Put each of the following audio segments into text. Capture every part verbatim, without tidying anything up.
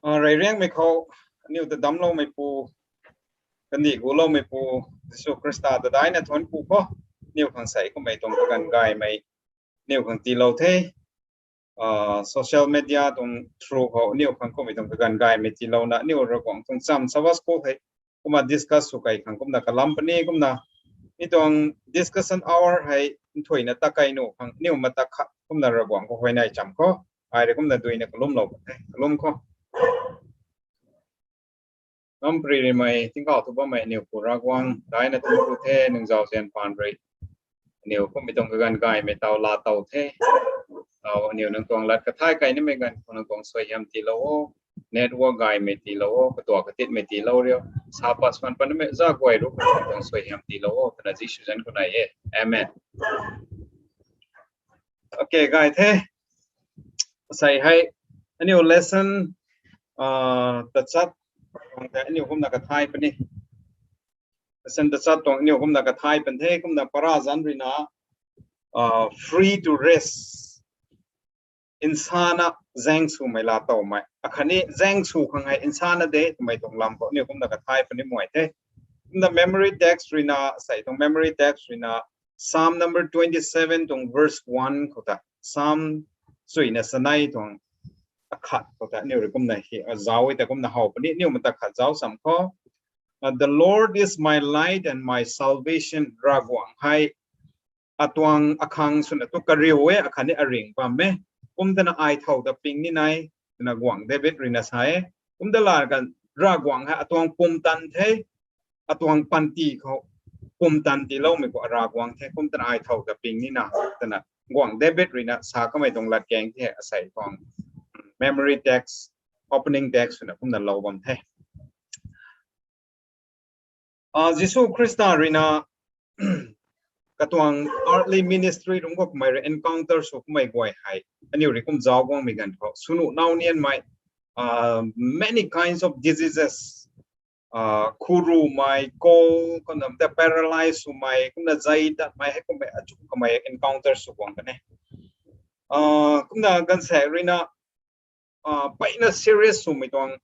Rey riangmei khou aniu ta damcloumeipu, kandih guloumeipu, Jisu Khrista ta daina thuanc pu khou, aniu khang sei kummei tuang kaganv gaymei, aniu khang tiilou the. Social media tuang through khou aniu khang kummei tuang kaganv gaymei tiilouna aniu Ravguangc tuang cham Sabbath school hei kumna discuss sw kei khang kumna kalam puni kumna, mi tuang discussion hour hei nthuina ta kei nuh khang aniu mata khat kumna Ravguangc khou huayney cham khou, ai rui kumna duina kalumlou the, kalum khou. Nampri rimei tingkauh thu bammei aniu Pu Ravguangc, daina thuanc pu the, nang zauzian paan rui aniu kummei tuang kaganv gaymei taw laa tow the. Taw aniu nang tuang lat kathai kei nimei ganv khou nang tuang suaihiam tiilou o, network gaymei tiilou o, katuak katitmei tiilou riu, sa pat swan pat nimei za guay rui nang tuang suaihiam tiilou o twna Jisu zanc khou nei e. Amen. Okay, gay the. Sei hei aniu lesson tachat tuang the aniu kumna kathai puni. Lesson tachat tuang aniu kumna kathai pan the, kumna para zanc ruina free to rest. Nsana zaeng swmei laa towmei akhatni zaeng sw khang hei nsana de twmei tuang lam khou aniu kumna kathai puni muay the. Kumna memory text ruina, sei tuang memory text ruina Psalm number twenty seven tuang verse one khou ta, Psalm chuina sanei tuang akhat khou ta aniu rui kumna hi zauc e ta kumna how puni, aniu mata khat zauc cham khou. The Lord is my light and my salvation. Ravguangc hei atuang akhang swna tu kariu e, akhatni aring bam e. Kumtana ai thow ta ping ni nai twna guangc David ruina sa e. Kumta laa kan Ravguangc hei atuang pumtan the, atuang panty khou pumtan tiiloumei khou Ravguangc the, kumtana ai thow ta ping ni na twna guangc David ruina sa kamei tuang latkaeng the. Asei tuang memory text, opening text swna kumna lou bam the. Jisu Khrista ruina katuang earthly ministry lungc khou kamei rui encounter sw kamei guay hei aniu rui kum zauc guangmei ganv khou swnu nau nianmei, many kinds of diseases, khurumei, cold, kumna paralyze swmei, kumna zei tatmei hei kummei achu kamei encounter sw guang kan e. Kumna gaanvsaekc ruina mpeyna serious swmei tuang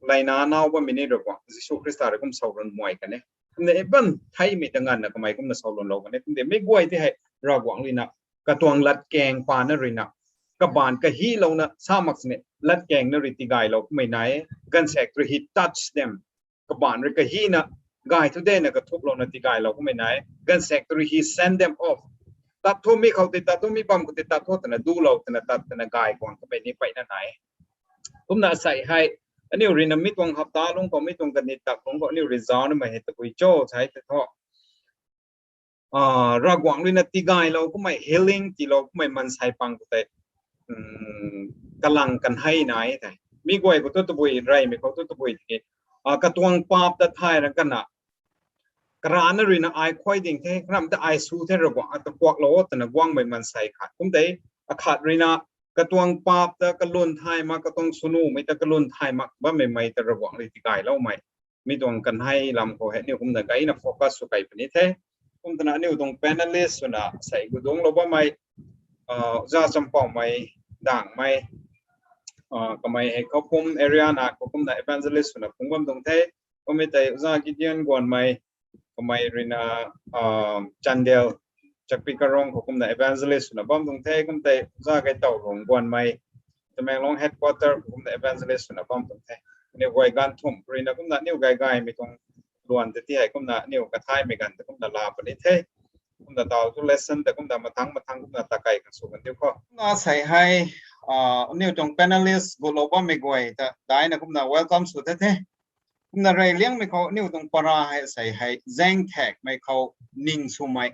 layna nau bammei ni Ravguangc Jisu Khrista rui kum saw run muay kan e. Kumna bam theimei ta nganvna kamei kumna saw runlou kan e. Kumna mei guay tei hei Ravguangc ruina katuang latkaeng pana ruina kabaanc kahylouna sa mak sini latkaeng na rui tigaylou kummei nai e. Gaanvsaekc rui he touch them. Kabaanc rui kahyna gay thu dena kathuplouna tigaylou kummei nai e. Gaanvsaekc rui he send them off. Tat thu mi khou tei tat thu, mi bam khou tei tat thu twna dulou twna tat twna gay guang kummei ni mpeyna nai e. Kumna asei hei aniu ruina mi tuang hapta lungc khou, mi tuang kanei tak lungc khou aniu rui zauc nimei hei tabui cho sa tei thu Ravguangc ruina tigaylou kummei, healing tiilou kummei mansei pang khou tei kalang kan hei nai the. Mi guay khou thu tabui, reymei khou thu tabui tiki katuang paap ta thay rang kana karana ruina ai khuay ding the, karam ta ai sw the, Ravguangc ata kuaklou o twna guangmei mansei khat. Kum tei akhat ruina katuang paap ta kalwn thay mak, katuang swnumei ta kalwn thay mak bammei mei ta Ravguangc rui tigayloumei. Mi tuang kan hei lam khou hei aniu kumna gayna focus sw kei puni the. Kumtwna aniu tuang panelist swna sei guduanglou bammei, Oja Champoumei Dangmei, kamei hei Khoupum area na khou kumna evangelist swna phungc bam tuang the. Kummei tei Oja Gideon Guanmei, kamei ruina Chandel, Chakpi Karong khou kumna evangelist swna bam tuang the. Kum tei Oja Gaitauhlung Guanmei, Tamenglong headquarter khou kumna evangelist swna bam tuang the. Aniu guay ganv thumh ruina kumna aniu gay gaymei tuang luan tei ti hei kumna aniu kathaymei ganv tei kumna laa puni the. Kumna taw thu lesson tei kumna mathang mathang kumna takei khang sw kan diu khou. Kumna sei hei aniu tuang panelist gulou bammei guay ta daina kumna welcome sw the the. Kumna reyliangmei khou aniu tuang para hei sei hei zaeng thakmei khou ning swmei,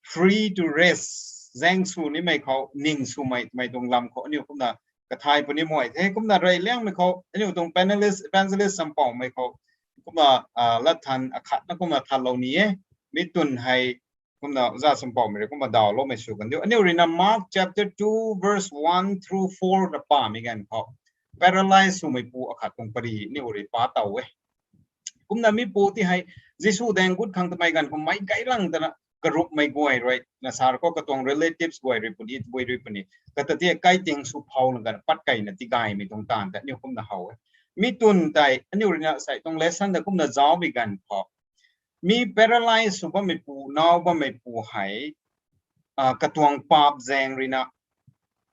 free to rest, zaeng sw nimei khou ning swmei twmei tuang lam khou aniu kumna kathay puni muay the. Kumna reyliangmei khou aniu tuang panelist, evangelist Champoumei khou kumna lat than akhatna kumna thanlou ni e. Mi twn hei kumna Oja Champoumei rui kumna dawloumei sw kan diu. Aniu ruina Mark chapter two verse one through four ta pamei ganv khou paralyze swmeipu akhat tuang pary aniu rui pa tow e. Kumna mipu ti hei Jisu daeng gut khang twmei ganv khou meic gaylang twna karupmei guay rui, na sa khou katuang relatives guay rui puni, tabui rui puni. Kata ti kaiting sw phou na gan pat kaina tigaymei tuang taanv ta aniu kumna how e. Mi twn tei aniu ruina sai tuang lesson ta kumna zauc bi gan khou, mi paralyze sw bammei pu, nau bammei pu hei, ah, katuang paap zaeng ruina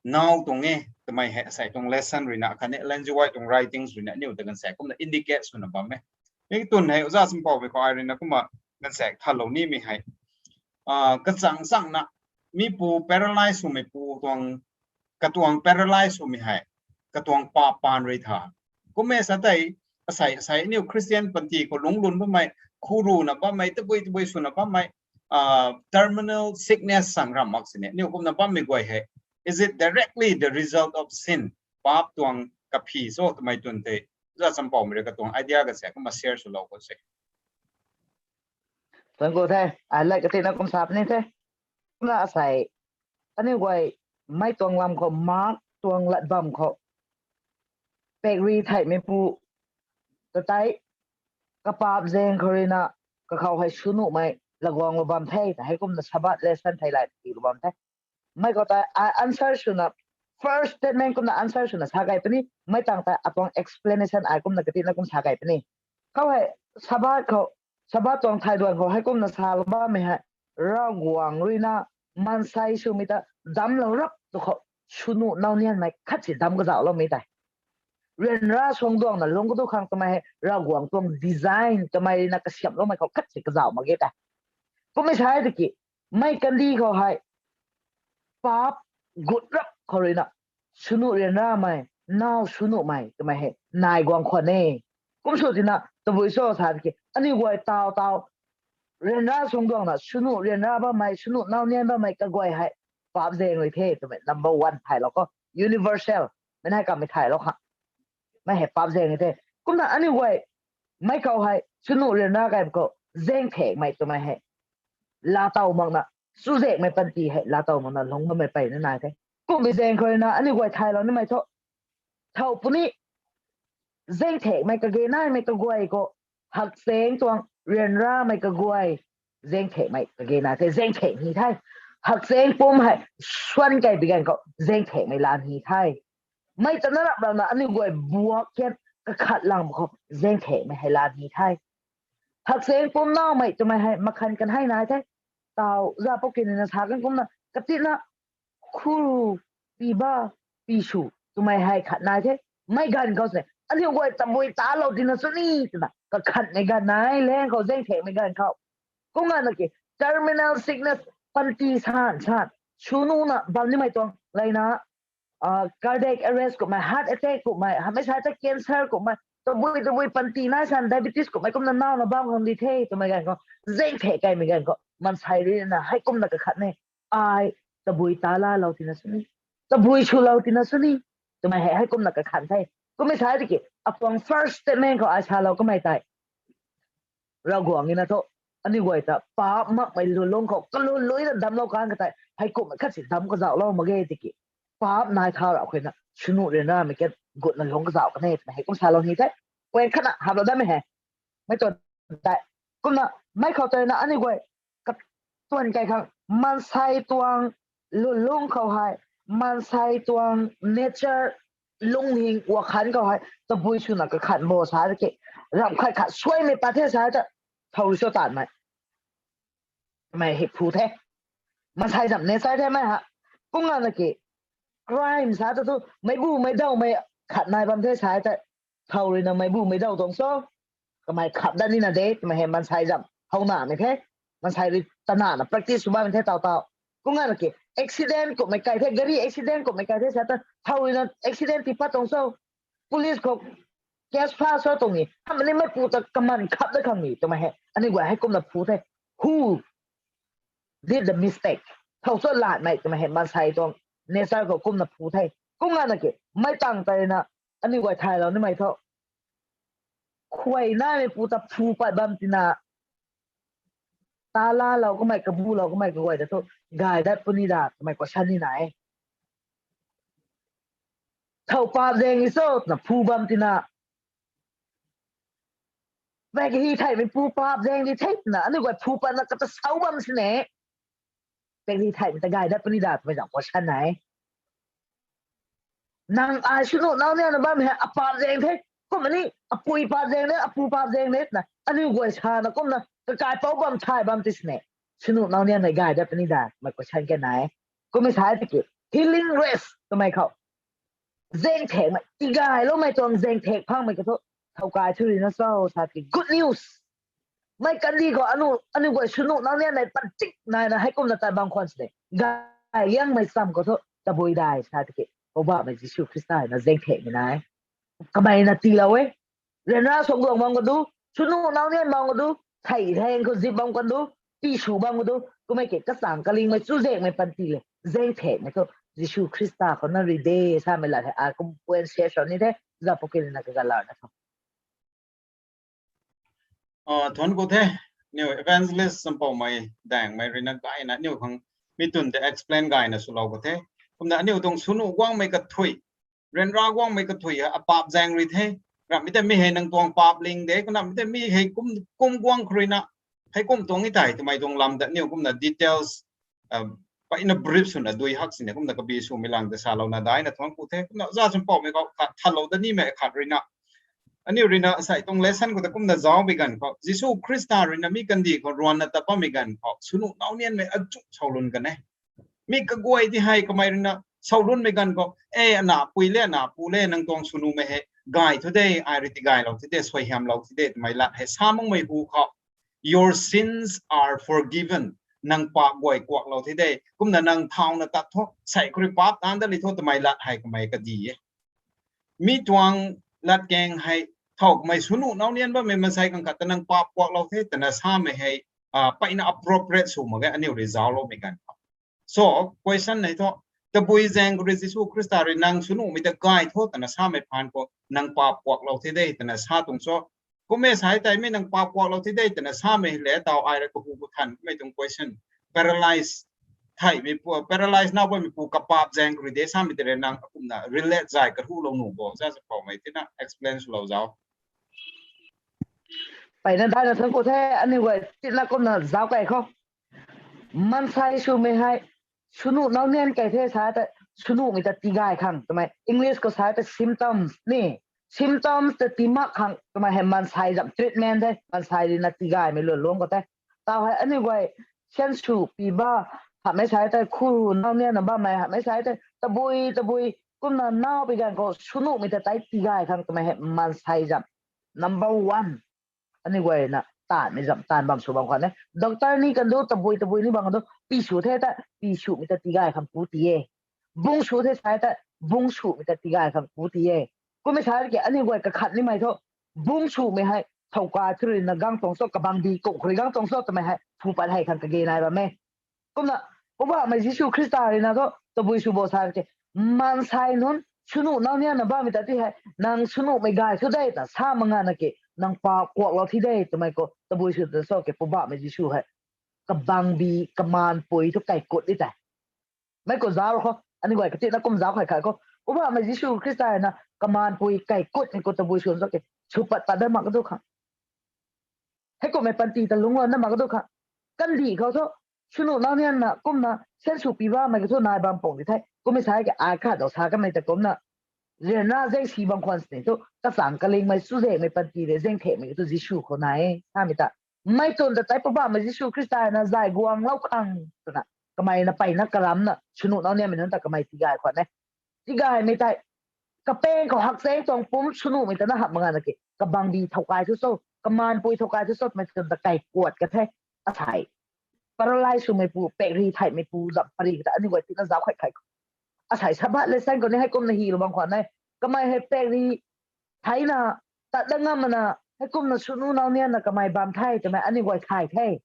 nau tuang e twmei hei asei tuang lesson ruina khatni Ellen G. White tuang writings ruina aniu ta ganvsaekc kumna indicate swna bam e. Mi twn hei oja Champouhmei khou ai ruina kumna ganvsaekc thalou nimei hei, ah, kachang changna mi pu paralyze swmei pu tuang, katuang paralyze swmei hei katuang paap paan rui tha. Kum e sa tei, asei, asei aniu Christian panty khou lungc lun bammei, khuruna bammei, tabui tabui swna bammei, ah, terminal sickness sang ram mak sini aniu kumna bammei guay hei, is it directly the result of sin? Paap tuang kaphi cho twmei twn tei, oja Champouhmei rui katuang idea ka se kumna share swlou khou se. Thank you the. Ai like katina kum sa puni the. Kumna asei, aniu guay mei tuang lam khou, Mark tuang lat bam khou, pakri theihmei pu ta tei, kapaap zaeng khou ruina, kakhou hei swnuhmei laguang lou bam the, ta hei kumna Sabbath lesson thei lay tii lou bam the. Mei khou tei ai answer swna, first statement kumna answer swna sa key puni, mei tang tei atuang explanation ai kumna katina kum sa key puni. Khou hei, Sabbath khou, Sabbath tuang thai duan khou hei kumna salou bammei hei, Ravguangc ruina maansei swmei ta damclou rap tu khou, swnuh nau nianmei khat si damc kazauhloumei tei, ryanra suangduangna lungc kadu khang twmei hei Ravguangc tuang design twmei ruina kasiamhloumei khou khat si kazauh mak ge tei. Kummei sa e tiki, mei kandih khou hei, paap gut rap khou ruina, swnuh ryanramei, nau swnuhmei twmei hei nai guang khwan e. Kum sw tina tabui cho sa tiki, aniu guay taw taw, ryanra suangduangna swnuh ryanra bammei, swnuh nau nian bammei kaguay hei paap zaeng rui the twmei number one thaylou khou, universal mei nai kammei thaylou khang, mei hei paap zaeng rui the. Kumna aniu guay mei khou hei swnuh ryanra key khou, zaengthekmei twmei hei laatow makna, chuzaenghmei panty hei laatow makna lungc bammei peyna nai the. Kummei zaeng khou ruina aniu guay thaylou nimei thu, thow puni, zaengthekmei kage naimei kaguay khou, hakchaeng tuang ryanramei kaguay, zaengthekmei kage nai the, zaengthek ni the. Hakchaeng pum hei suan key bi ganv khou zaengthekmei lan ni the. Mei ta na rap rana aniu guay buak kian kakhat lang khou zaengthekmei hei lan ni the. Hakchaeng pum naumei twmei hei makhan kan hei nai the. Taw za pou kinina sa kan kumna katina, khuru, piba, pisw twmei hei khat nai the. Mei ganv khou se aniu guay tabui talou tina sw ni twna kakhanmei ganv nai, laeng khou zaengthekmei ganv khou. Kum nganvna ki, terminal sickness, panty san san, swnuhna bam nimei tuang leina, cardiac arrest kummei, heart attack kummei, hamei sa ta cancer kummei, tabui tabui panty nai san, diabetes kummei kumna nauna bam khang di the twmei ganv khou, zaengthek keymei ganv khou maansei ruina hei kumna kakhat e, ai tabui talalou tina sw ni, tabui swlou tina sw ni twmei hei hei kumna kakhan the. Kummei sa e tiki, atuang first statement khou ai salou kamei tei, Ravguangc ruina thu aniu guay ta paap makmei lulungc khou kalun luina damclou kan ka tei, hei kumna khat si damc kazauhlou mak ge tiki, paap nai thau rap khou ruina swnuh ryanramei kian gutna lungc kazauh kan e twmei hei kum salou ni the. Point khatna haplou dammei hei, mei tuang tei, kumna mei khou tei na aniu guay katuan key khang, maansei tuang lulungc khou hei, maansei tuang nature, lungning wakhan khou hei tabui swna kakhan bo sa tiki, ramh khat khat suaimei pat the sa ta, thow rui cho tanmei, mei hei phu the. Maansei zam nature the mei ha. Kum nganvna ki, crime sa ta thu meicbumei dawmei khat nai bam the sa tei, thow ruina meicbumei daw tuang cho, kamei khap dat nina de twmei hei maansei zam hounamei the. Maansei rui tanana practice sw bammei the taw taw. Kum nganvna ki, accident kummei key the, gari accident kummei key the sa ta, thow ruina accident tii pat tuang cho, police khou case file sw tuang ni, hamh ni meipu ta kaman khap dat khang ni twmei hei aniu guay hei kumna phu the. Who did the mistake? Thow cho latmei twmei hei maansei tuang nature khou kumna phu the. Kum nganvna ki, mei tang tei na aniu guay thaylou nimei thu, khuay naimeipu ta phu pat bam tina, talalou kamei, kabulou kamei kaguay ta thu gay dat puni da twmei question ni nai e. Thow paap zaeng ni cho twna phu bam tina, mei kahi theihmeipu paap zaeng di the twna aniu guay phu patna kata sau bam sini. pekri theihmei ta gay dat puni da twmei zam question nai. Nang ai swnu nau nianna bammei hei apaap zaeng the. Kum ani apui paap zaeng de, apu paap zaeng de na. Aniu guay sana kumna kakaipouc bam thay bam ti sini. Swnu nau nianmei gay dat puni da twmei question ke nai. Kummei sa tiki healing rest twmei khou zaeng thekmei, tigayloumei tuang zaeng thek phangmei kathu, thow kai thu rina cho sa tiki good news. Mei kandih khou aniu, aniu guay swnu nau nianmei pantik naina heikumna tat bam khwan sini. Gay liangmei cham khou thu tabui dai sa tiki Poubauhmei Jisu Khrista na zaeng thekmei nai. Kamei na tiilou e. Ryanra suangduang bam kan du, swnu nau nian bam kan du, thei heng khou zip bam kan du, tisw bam kan du, kummei ke kachang kalingmei chuzaenghmei panty le zaeng thekmei thu Jisu Khrista khou na rui de samei lat hei ai kum point share sw ni the, zauc pukina kagalarna tho. Thuanc ku the, niu evangelist Champouhmei Daengmei ruina gayna aniu khang mi twn tei explain gayna swlou ku the. Kumna aniu tuang swnu guangmei kathui, ryanra guangmei kathui hei apaap zaeng rui the. Ramhmei tei mi hei nang tuang paap ling de, kumna mi tei mi hei kum, kum guang khou ruina heikum tuang e tei twmei tuang lam ta aniu kumna details peyna brief swna dui hak sini kumna kabi swmei lang ta salouna daina thuanc ku the. Kumna za Champouhmei khou khat thalou da nimei khat ruina, aniu ruina sei tuang lesson khou ta kumna zauc bi ganv khou Jisu Khrista ruina mi kandih khou ruanna tat bammei ganv khou swnu nau nianmei achu soulun kan e. Mi kaguay ti hei kamei ruina soulunmei ganv khou, e, ana pui le, ana pu le, nang tuang swnumei hei gay thu de, ai rui tigaylou thi de, suaihiamlou thi de twmei lat hei sa makmei hu khou, your sins are forgiven, nang paap guay kuaklou thi de, kumna nang thauna tat thu sei khou rui paap taanc dat li thu twmei lat hei kamei kadi e. Mi tuang latkaeng hei thow kamei swnu nau nian bammei maansei khang khat ta nang paap kuaklou the twna samei hei peyna appropriate sw mak ge aniu rui zaucloumei ganv khou. So, question hei thu, tabui zaeng khou rui Jisu Khrista rui nang swnuhmei ta gay tho twna samei phaan khou nang paap kuaklou thi de twna sa tuang cho. Kummei sa tei mi nang paap kuaklou thi de twna samei le taw ai rui kahu khou than kummei tuang question. Paralyze theihmeipu, paralyze nau bammeipu kapaap zaeng khou rui de samei tei rui nang akumna relate zay kahulou nuh bo, za Champouhmei tina explain swlou zauc. Peyna daina thuanc ku the, aniu guay tina kumna zauc key khou. Maansei swmei hei, swnu nau nian key the sa tei, swnuhmei ta tigay khang twmei, English khou sa tei symptoms ni. Symptoms ta tii mak khang twmei hei maansei zam treatment the, maansei ruina tigaymei lun luang khou tei. Taw hei aniu guay siansw pi ba, hamhmei sa tei khu nau nianna bammei, hamhmei sa tei tabui tabui kumna nau bi ganv khou swnuhmei ta tei tigay khang twmei hei maansei zam number one. Aniu guayna taanvmei zam taanv bam sw bam khwan e. Doctor ni kan du, tabui tabui ni bam kan du, pi sw the ta pi swmei ta tigay khang pu ti e. Bung sw the sa ta bung swmei ta tigay khang pu ti e. Kummei sa ki aniu guay kakhat nimei thu, bung swmei hei thow kai thu ruina gang tuang cho, kabangbi kum khou rui gang tuang cho twmei hei phu pat hei khang kage nai bam e. Kumna Poubauhmei Jisu Khrista ruina thu tabui sw bo sa ki, maansei nunc swnu nau nianna bammei ta ti hei nang swnuhmei gay thu de ta sa mak ngana ki, nang paap kuaklou thi de twmei khou tabui sw ta cho ki, Poubauhmei Jisu hei kabangbi kamaanpui thu kaikut ni tei. Mei khou zauc khou, aniu guay katina kum zauc khay khat khou, Poubauhmei Jisu Khrista ruina kamaanpui kaikutmei khou tabui sw cho ki, sw pat pat dat mak ka du khang, heikumhmei panty ta lungc lan dat mak ka du khang. Kandih khou thu swnu nau nianna kumna siansw pi bammei ka thu nai bam pung di the. Kummei sa ki ai khat daw sa kamei ta kumna, ryanra zaeng si bam khwan sini thu kachang kalingmei chuzaenghmei panty le zaeng thekmei ka thu Jisu khou nai e samei ta. Mei twn ta tei Poubauhmei Jisu Khrista ruina zay guanglou khang twna kamei na peyna karamna swnu nau nianmei nunc ta kamei tigay khwan e. Tigaymei tei kapaeng khou hakchaeng tuang pumc swnuhmei ta na hamh mak ngana ki, kabangbi thow kai thu cho, kamaanpui thow kai thu cho twmei twn ta kaikuat ka the. Asei paralyze swmeipu, pakri theihmeipu zam pary ka ta aniu guay tina zauc khay khat khou, asei Sabbath lesson khou ni heikumna hilou bam khwan e. Kamei hei pakri theina, tat dat ngam makna, heikumna swnu nau nianna kamei bam the twmei aniu guay thay the.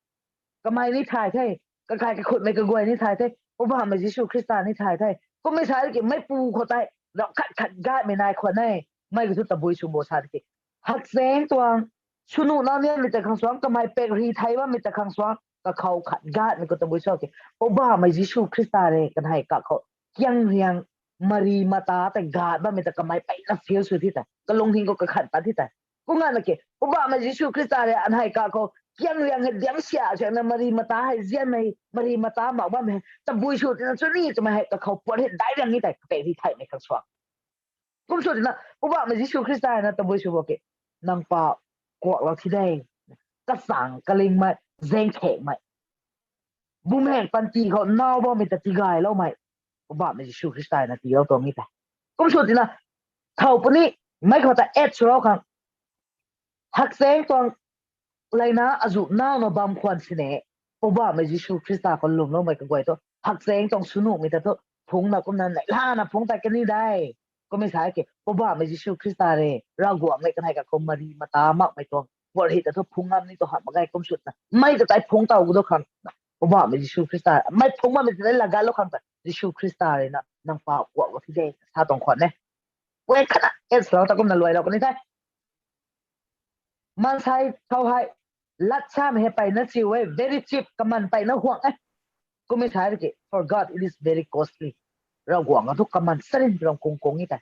Kamei ni thay the. Kakai kakhutmei kaguay ni thay the. Poubauhmei Jisu Khrista ni thay the. Kummei sa ki meipu khou tei rav khat khat gatmei nai khwan e. Mei ka thu tabui sw bo sa ki, hakchaeng tuang swnu nau nianmei ta khang suang, kamei pakri thei bammei ta khang suang, kakhou khat gatmei khou tabui sw ki, Poubauhmei Jisu Khrista rui kanhei kakhou kiang riang mari mata tei gat bammei ta kamei peyna feel sw thi tei, kalungning khou kakhat pat thi tei. Kum ngana ki Poubauhmei Jisu Khrista rui anhei kakhou kiang liang hei diang sia siang na mari mata hei zian mei, mari mata mak bam hei tabui sw tina chuni twmei hei kakhou puat hei dai liang ni tei, kapei ri theihmei khang suang. Kum sw tina, Poubauhmei Jisu Khrista na tabui sw bo ke, nang pa kuak lou thi de. Kasang kalingmei, zengthekmei. Bumaeng panty khou nau bammei ta tigayloumei. Poubauhmei Jisu Khrista na tiilou tuang ni ta. Kum sw tina, thau puni, mei khou ta et sw rau khang. Hakchaeng tuang leina azu nau na bam khwan sini. Poubauhmei Jisu Khrista khou lwmloumei kaguay thu, hakchaeng tuang swnuhmei ta thu, phungna kumna neihlana phungc tat kani dai. Kummei sa ke, Poubauhmei Jisu Khrista rui, Ravguangc mei kanei kakhou mari mata makmei tuang puat hei ta thu phungc ngam ni tu hamh mak ge kum sw tina. Mei ta tei phungc taw gu do khang. Poubauhmei Jisu Khrista, mei phungc bammei ta tei lagatlou khang ta, Jisu Khrista rui na, nang pa kuak lou thi de, sa tuang khwan e. Kuak khana, et sw rau ta kumna luailou kani the. Maansei thau hei, lat samei hei peyna chiu e, very cheap, kaman peyna huang e. Kummei sa ke, for God it is very costly. Ravguangc thu kaman sarin ram kung kung ni tei.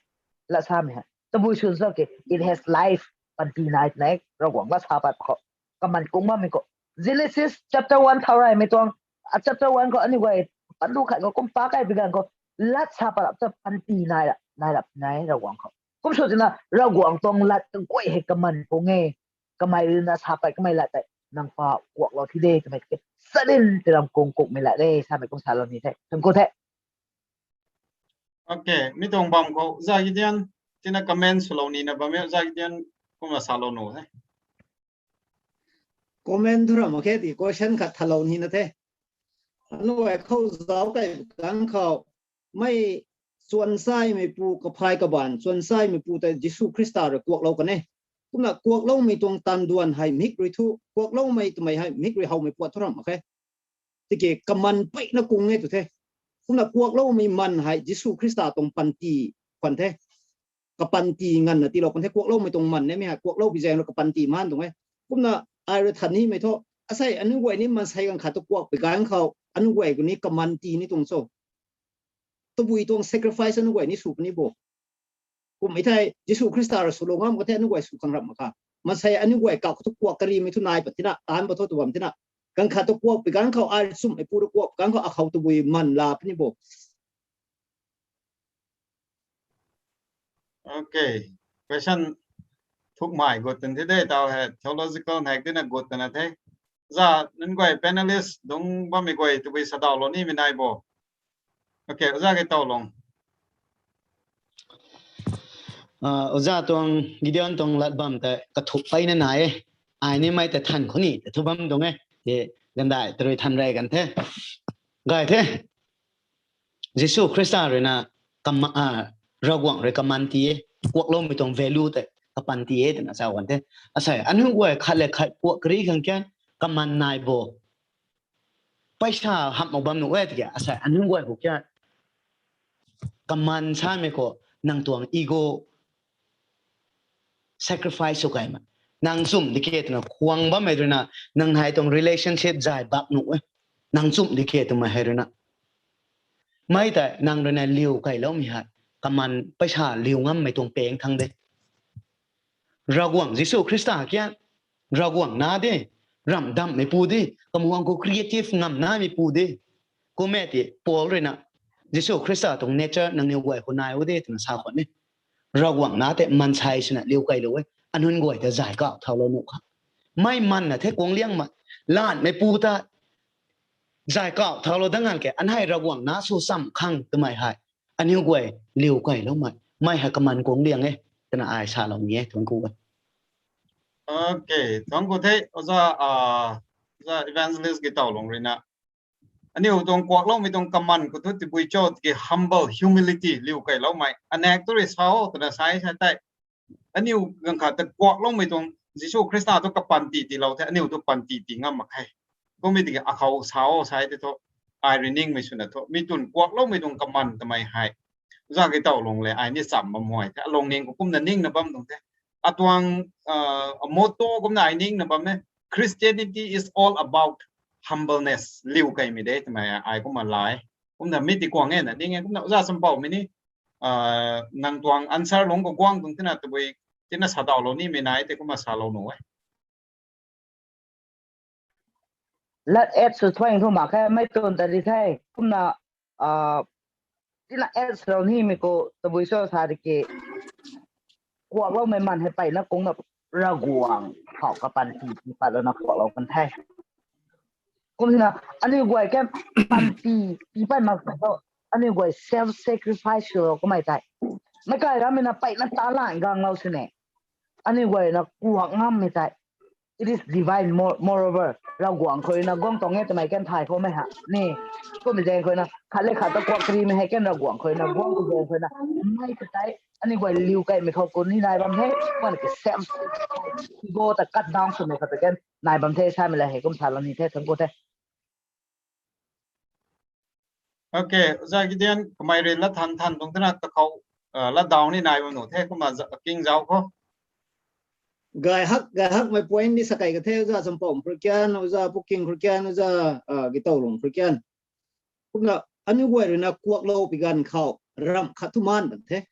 Lat samei hei. Tabui sw sa ke, it has life, panty nai nai, Ravguangc lat sa pat khou. Kaman kung bammei khou. Genesis chapter one thau reymei tuang, a chapter one khou aniu guay, pandu khat khou kum pa kai pi ganv khou, lat sa pat rap ta panty nai rap, nai rap nai Ravguangc khou. Kum sw tina, Ravguangc tuang lat kaguay hei kaman kung e, kamei rui na sa pat kamei lat tei, nang pa kuak lou thi de, kamei ke, sarin tiram kung kungmei lat de, samei kum salou ni the, thangc ku the. Ok, mi tuang bam khou, Za Gideon, tina comment swlou nina bam e, Za Gideon, kumna salou nu the. Comment thu ram mak khe ti question khat thalou nina the. Anu guay khou zauc kai ganv khou, mei chuan saimei pu, kaphay kabaanc chuan saimei pu tei Jisu Khrista rui kuaklou kan e. Kumna kuakloumei tuang tanduan hei mik rui thu, kuakloumei twmei hei mik rui howmei puat thu ram mak khe. Tiki kaman peyna kung e tw the. Kumna kuakloumei man hei Jisu Khrista tuang panty khwan the. Kapanty nganvna tiilou kan the, kuakloumei tuang man e, mi hei kuaklou pi zaeng rui kapanty man tuang e. Kumna ai rui than nimei thu, asei aniu guay ni maansei ganv khat tu kuak pi ganv khou, aniu guay gu ni kaman tii ni tuang cho. Tabui tuang sacrifice aniu guay ni sw puni bo. Kummei thei, Jisu Khrista rui swlou ngam ka the aniu guay sw khang ram mak kha. Maansei aniu guay kau khou tu kuak karimei thu nai pat tina, taanc pat thu tu bam tina. Ganv khat tu kuak pi ganv khou, ai chumhmei pu rui kuak pi ganv khou, akhou tabui man la puni bo. Ok. Question thukmei gut tan the de, tau hei theological hak tina gut tan the. Za, nunc guay panelist dungc bammei guay tabui sadauhlou nimei nai bo. Ok, Oja Geitaolong. Oja tuang Gideon tuang lat bam tei kathuk peyna nai e. Ai nimei tei than khou ni tei thu bam tuang e. Ti gandai tarui than rey kan the. Gay the. Jisu Khrista rui na, Ravguangc rui kaman tii e. Kuakloumei tuang value tei kapan tii e twna sa kan the. Asei aniu guay khat le khat kuak kari khang kian kaman nai bo. Paisa hamh mak bam nuh e tiki, asei aniu guay khou kian kaman samei khou nang tuang ego sacrifice sw kaimei. Nang chumh di ke twna khwang bammei rui na, nang hei tuang relationship zay bak nuh e. Nang chumh di ke twmei hei rui na. Mei tei nang rui na liu kailoumei hei, kaman paisa liu ngammei tuang pang thangc de. Ravguangc Jisu Khrista kian, Ravguangc nac de, ramh damhmei pu de, kamhuang khou creative ngam namei pu de. Kum e ti Paul rui na, Jisu Khrista tuang nature nangniw guay khou nai u de twna sa khwan e. Ravguangc nac tei maansei swna liu kailou e, anunc guay ta zay kauh thaulou nuh kha. Mei manna the kuang liangmei, lanhmei pu ta zay kauh thaulou dat ngan ke, anhei Ravguangc nac sw cham khang twmei hei, aniu guay liu kailoumei, mei hei kaman kuang liang e, twna ai salou ni e, thuanc ku e. Ok, thuanc ku the, Oja, Oja Evangelist Geitaolong rui na. Aniu tuang kuakloumei tuang kaman khou thu tabui cho tiki humble, humility, liu kailoumei. Anak tu rui sa o twna sa e sa tei. Aniu ganv khat ta kuakloumei tuang Jisu Khrista thu kapanty tiilou the, aniu thu panty tii ngam mak khe. Kummei tiki akhou sa o sa e tei thu, ai rui ningmei swna thu, mi tun kuakloumei tuang kaman twmei hei Oja Geitaolong le ai ni cham bam huay the, alungning khou kumna ningna bam tuang the. Atuang motto kumna ai ningna bam e, Christianity is all about humbleness, liu kaimei de twmei ai kumna la e. Kumna mi ti kuang e na ning e, kumna Oja Champoumei ni, nang tuang answer lungc khou guang tuang tina tabui, tina sadauhlou nimei nai tei kumna salou nuh e. Lat et sw thuang thu mak khe, mei tun ta di the. Kumna, ah, tina et sw ni mi ko tabui cho sa di ke. Kuaklou mei man hei peyna kungna Ravguangc khou kapanty tii pat lana kuaklou kan the. Kumna, aniu guay kan panty tii pat mak sa tho, aniu guay self sacrifice sw kamei tei. Mei kai rammei na peyna ta lan ganglou sini. Aniu guay na kuak ngammei tei. It is divine, more, moreover. Ravguangc khou na guang tuang e twmei kan thay khou mei ha. Ni, kummei zaeng khou na, khat le khat ta kuak krimei hei kan Ravguangc khou na guang khou zaeng khou na. Mei ta tei, aniu guay liu kaimei khou ku ni nai bam the, kuan ke self ego ta cut down swmei khou ta kan nai bam the, samei la hei kum sa lou ni the, thank you the. Okay, Oja Gideon, kamei rui lat than than tuang tana kakhou, ah, lat down ni nai bam nu the, kumna za-, king zau kho. Gay hak, gay hakmei point ni sa kei ka the, Oja Champouh khou kian, Oja Puking khou kian, Oja, ah, Gitowlung khou kian. Kumna, aniu guay rui na kuaklou pi ganv khou, ramh khat thu maan bam the.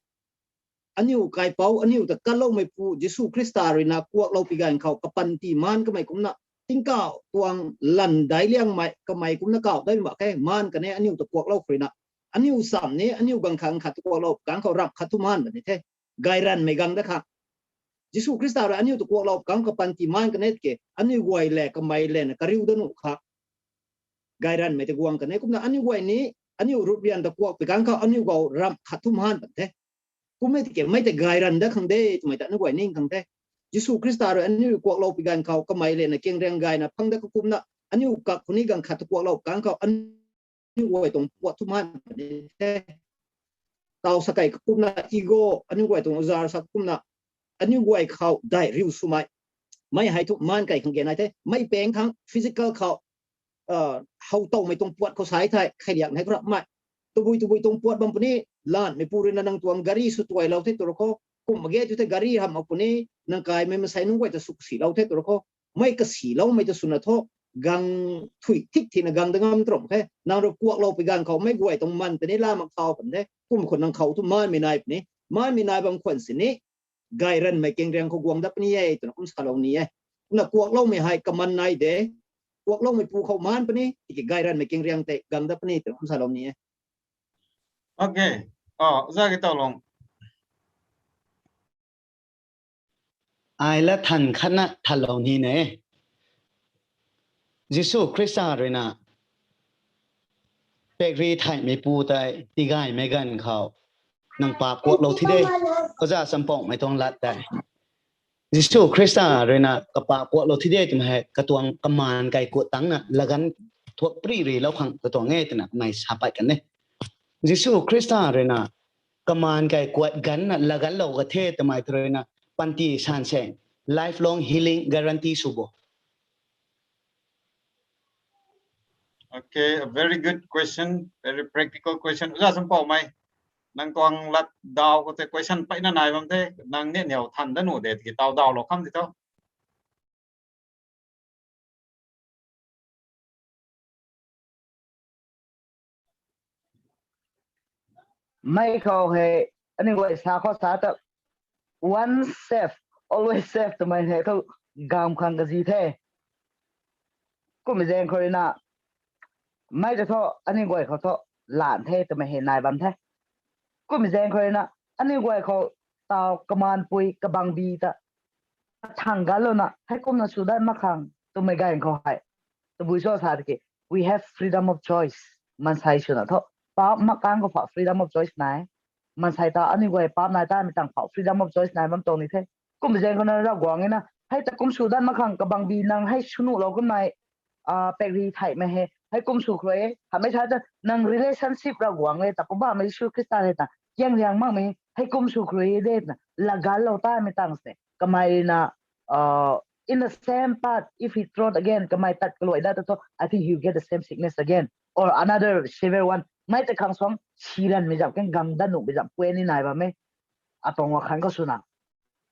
Aniu kaipouc, aniu ta kanloumeipu, Jisu Khrista rui na kuaklou pi ganv khou, kapanty maan kamei kumna, tingkauh tuang lan daic liangmei, kamei kumna kauh dai mak khe, maan kan e aniu ta kuaklou khou rui na. Aniu cham ni, aniu ganv khat ganv khat ta kuaklou, ganv khou ramh khat thu maan bam ni the. Gayranmei gang dat khang. Jisu Khrista rui aniu ta kuaklou, ganv kapanty maan kan e ke, aniu guay le, kamei le na kariu dat nuh kha. Gayranmei ta guang kan e, kumna aniu guay ni, aniu ruprian ta kuak pi ganv khou, aniu khou ramh khat thu maan bam the. Kummei tiki, mei tei gayran dat khang de, twmei ta aniu guay ning khang the. Jisu Khrista rui aniu kuaklou pi ganv khou, kamei le na keng riang gayna phang dat khou kumna, aniu kak khou ni ganv khat ta kuaklou, ganv khou aniu guay tuang puat thu maan bam ni the. Tau sa kei kumna ego, aniu guay tuang Oja sa kumna, aniu guay khou dai riu swmei. Mei hei thu maan kei khang ge nai the, mei peng thang physical khou, ah, how towmei tuang puat khou sai thei, kheiliak nei khou ramhmei. Tabui tabui tuang puat bam puni, lanmeipu rui na nang tuang gari sw tuailou the tw ra kho, kum mak ge tu the gari hamh mak puni, nang kaimei masei nunc guay ta sw silou the tw ra kho. Mei kasiloumei ta swna thu, gang thui thik thina gang da ngam trom the. Nang rui kuaklou pi ganv khou mei guay tuang man ta ni la mak thau kan the. Kum khou nang khou thu maanmei nai puni. Maanmei nai bam khwan sini, gayranmei keng riang khou guang dat puni e, twna kum salou ni e. Kumna kuakloumei hei kaman nai de. Kuakloumeipu khou maan puni, tiki gayranmei keng riang tei gang dat puni, twna kum salou ni e. Okay. Oh, Oja Gitowlung. Ai la than khatna thanlou ni ne. Jisu Khrista rui na, pakri thaymeipu tei tigaymei ganv khou, nang paap kuaklou thi de, Oja Champouhmei tuang lat tei. Jisu Khrista rui na kapaap kuaklou thi de twmei hei, katuang kamaan kai kuat tangcna laganv thuak pri rilou khang katuang e twna kamei sa pat kan e. Jisu Khrista rui na kamaan kai kuat ganvna laganvlou ka the twmei tei rui na panty sanse, lifelong healing guarantee sw bo. Okay, a very good question, very practical question. Oja Champouhmei, nang tuang lat daw khou tei question peyna nai bam the, nang ni niw than dat nuh de, tiki taw dawlou kham di tho. Mei khou hei, aniu guay sa khou sa ta, once saved, always saved twmei hei thu, gamv khang kazi the. Kummei zaeng khou rui na, mei ta thu, aniu guay khou thu, lan the twmei hei nai bam the. Kummei zaeng khou rui na, aniu guay khou, taw kamaan pui, kabangbi ta, thang ganlouna, heikumna sw dat mak khang, twmei ganv khou hei. Tabui cho sa tiki, we have freedom of choice. Maansei swna thu, paap mak kang khou phou freedom of choice nai. Maansei ta aniu guay paap nai tamei tang phou freedom of choice nai bam tuang ni the. Kummei zaeng khou na Ravguangc e na, hei ta kum sw dat mak khang kabangbi nang hei sw nuhlou kummei, ah, pakri thaymei hei, hei kum sw khou e, hamhmei sa ta nang relationship Ravguangc le ta kum bammei Jisu Khrista hei ta, kiang riang makmei, hei kum sw khou e de twna, laganvlou tamei tang se, kamei na, uh, in the same path, if he trod again, kamei tat kaluai dat thu, I think he will get the same sickness again, or another severe one. Mei ta khang suang, si ranmei zam, kan gang dat nuhmei zam, pui ni nai bam e. Atuang wa khan khou swna.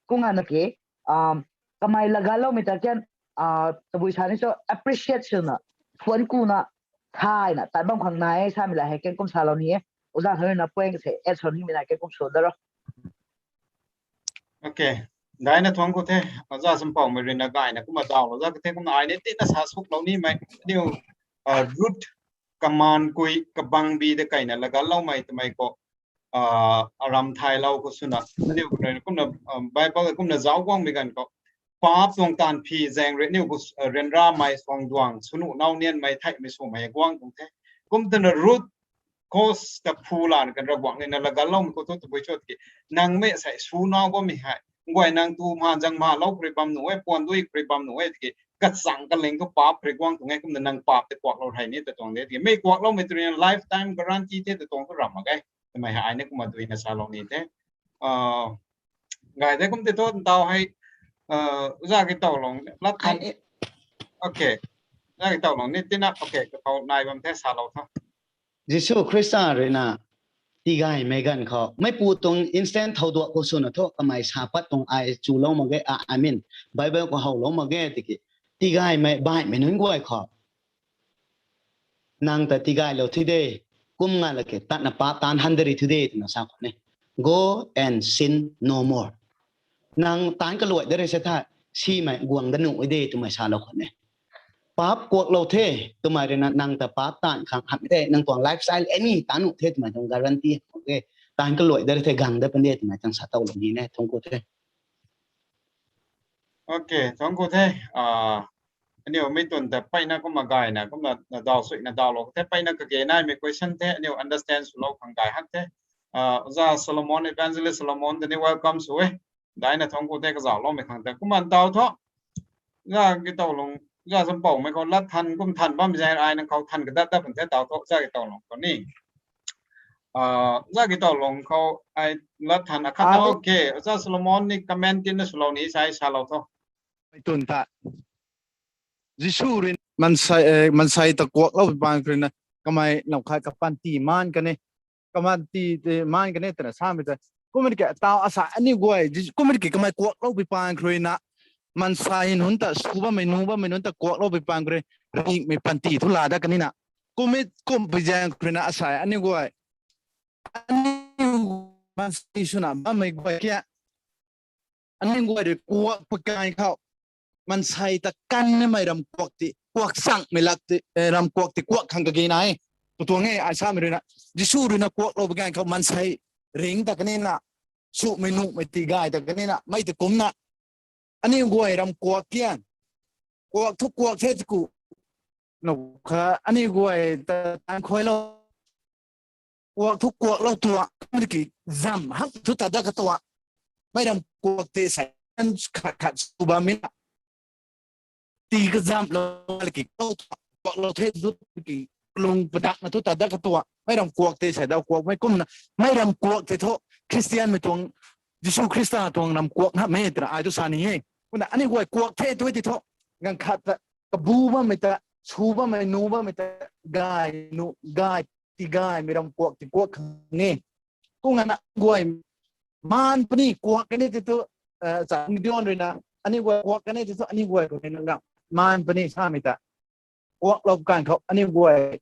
Kung ana ke, um, kamei laganloumei ta kan, ah, tabui sa ni cho appreciate swna, thuan kuna, thayna, tat bam khang nai e, samei la hei kan kum salou ni e. Oja hei na point se, add sw nimei na kan kum sw dat ro. Okay. Daina thuang khou the, aza sampaumei rui na gayna kumna daw lou za ka the kumna ai ni tina sa suk lou nimei. Aniu, uh, root kaman kui kabang bi de kaina lagan loumei twmei khou, uh, aram thay lou khou swna. Aniu kumna, uh, Bible kumna zauc guangmei ganv khou. Paap tuang taanv phi zaeng rui aniu khou, uh, ryanramei suang duang, sunu nau nianmei theihmei swmei guang tuang the. Kum twna root cause ta phu lan kan Ravguangc ni na lagan loumei khou thu tabui cho tiki. Nang mei sei su nau bammei hei. Guay nang tu ma zang ma lou khou rui bam nu e, puan dui khou rui bam nu e tiki. Kachang kaling thu paap khou rui guang tuang e kumna nang paap te kuak lou hei ni ta tuang de tiki. Mei kuak loumei tu rui na lifetime guarantee the ta tuang thu ram mak ge. Twmei hei ai ni kumna dui na sa lou ni the. Uh, gay de kum te thu daw hei, uh, za ki taw lou, lat than. Ai, e. Okay. Za ki taw lou ni tina, okay, ka khou nai bam the sa lou tho. Jisu Khrista rui na, tigaymei ganv khou. Meipu tuang instant thow duak khou swna thu, kamei sa pat tuang ai chu lou mak ge, ah, I mean, Bible khou how lou mak ge, tiki. Tigaymei, baihmei nunc guay khou. Nang ta tigay lou thi de, kum nga la ke, tatna paap taanv han de ri thi de, twna sa khou ne. Go and sin no more. Nang taanv kaluai de ri se tha, simei guang da nuh de, twmei sa lou khou ne. Paap kuak lou the, twmei rui na nang ta paap taanv khang hamh de, nang tuang lifestyle any taanv nuh the, twmei tuang guarantee hamh de, taanv kaluai de ri the, gang de pan de, twmei tang sa taw lou ni ne, thungku the. Okay, thungku the. Ah, aniu mi tun ta peyna kumna gayna, kumna daw suina daw lou the, peyna kage naimei question the, aniu understand sw lou khang gay hak the. Ah, za Solomon, Evangelist Solomon, tini welcome sw e. Daina thungku the kazauh loumei khang the. Kumna daw tho. Za ki taw lung, za sampaumei khou lat than kum than bam zang ai nang khou than kadat dat pan the daw tho, za ki taw lung khou ni. Ah, za ki taw lung khou ai lat than akhat. Ah, okay, za Solomon ni comment tina sw lou ni sai sa lou tho. Mei tun ta. Jisu rui mansei, eh, mansei ta kuak lou pi paan khou rui na kamei nau khat kapanty maan kane. Kapanty te maan kane twna samei ta. Kumna ke taw asa aniu guay, Jisu, kumna ke kamei kuak lou pi paan khou rui na. Mansei nunc ta, su bammei, nu bammei nunc ta kuak lou pi paan khou rui. Ringmei panty thu la dat kani na. Kumna, kum pi zaeng khou rui na asa aniu guay. Aniu mansei swna bammei guay kia. Aniu guay rui kuak pakan khou. Mansei ta kan namei ram kuak ti, kuak changmei lak ti, eh, ram kuak ti kuak khang kage na e. Pu tuang e, ai samei rui na. Jisu rui na kuak lou pakan khou mansei ring ta kani na. Sumei nuhmei tigay ta kani na. Mei ti kumna. Aniu guay ram kuak kian. Kuak thu kuak the tku. Nau kha aniu guay ta tan khuay lou. Kuak thu kuak lou tua, mei ki zam hak thu ta dat ka tua. Mei ram kuak te sai an khat khat sw bam mi na. Ti ka zam lou ki kuak lou the thu ki lung padak na thu ta dat ka tua. Mei ram kuak te sai daw kuak mei kumna. Mei ram kuak te thu Christian mei tuang, Jisu Khrista tuang ram kuak na mei twna ai thu sa ni e. Kumna aniu guay kuak the tu ti thu. Ganv khat ta kabu bammei ta, su bammei, nu bammei ta, gay, nu, gay, tigaymei ram kuak ti kuak khang e. Kum nga na guay maan puni kuak kani ti thu, eh, cha Gideon rui na, aniu guay kuak kani ti thu, aniu guay khou ni na maan puni samei ta. Kuak lou kan khou, aniu guay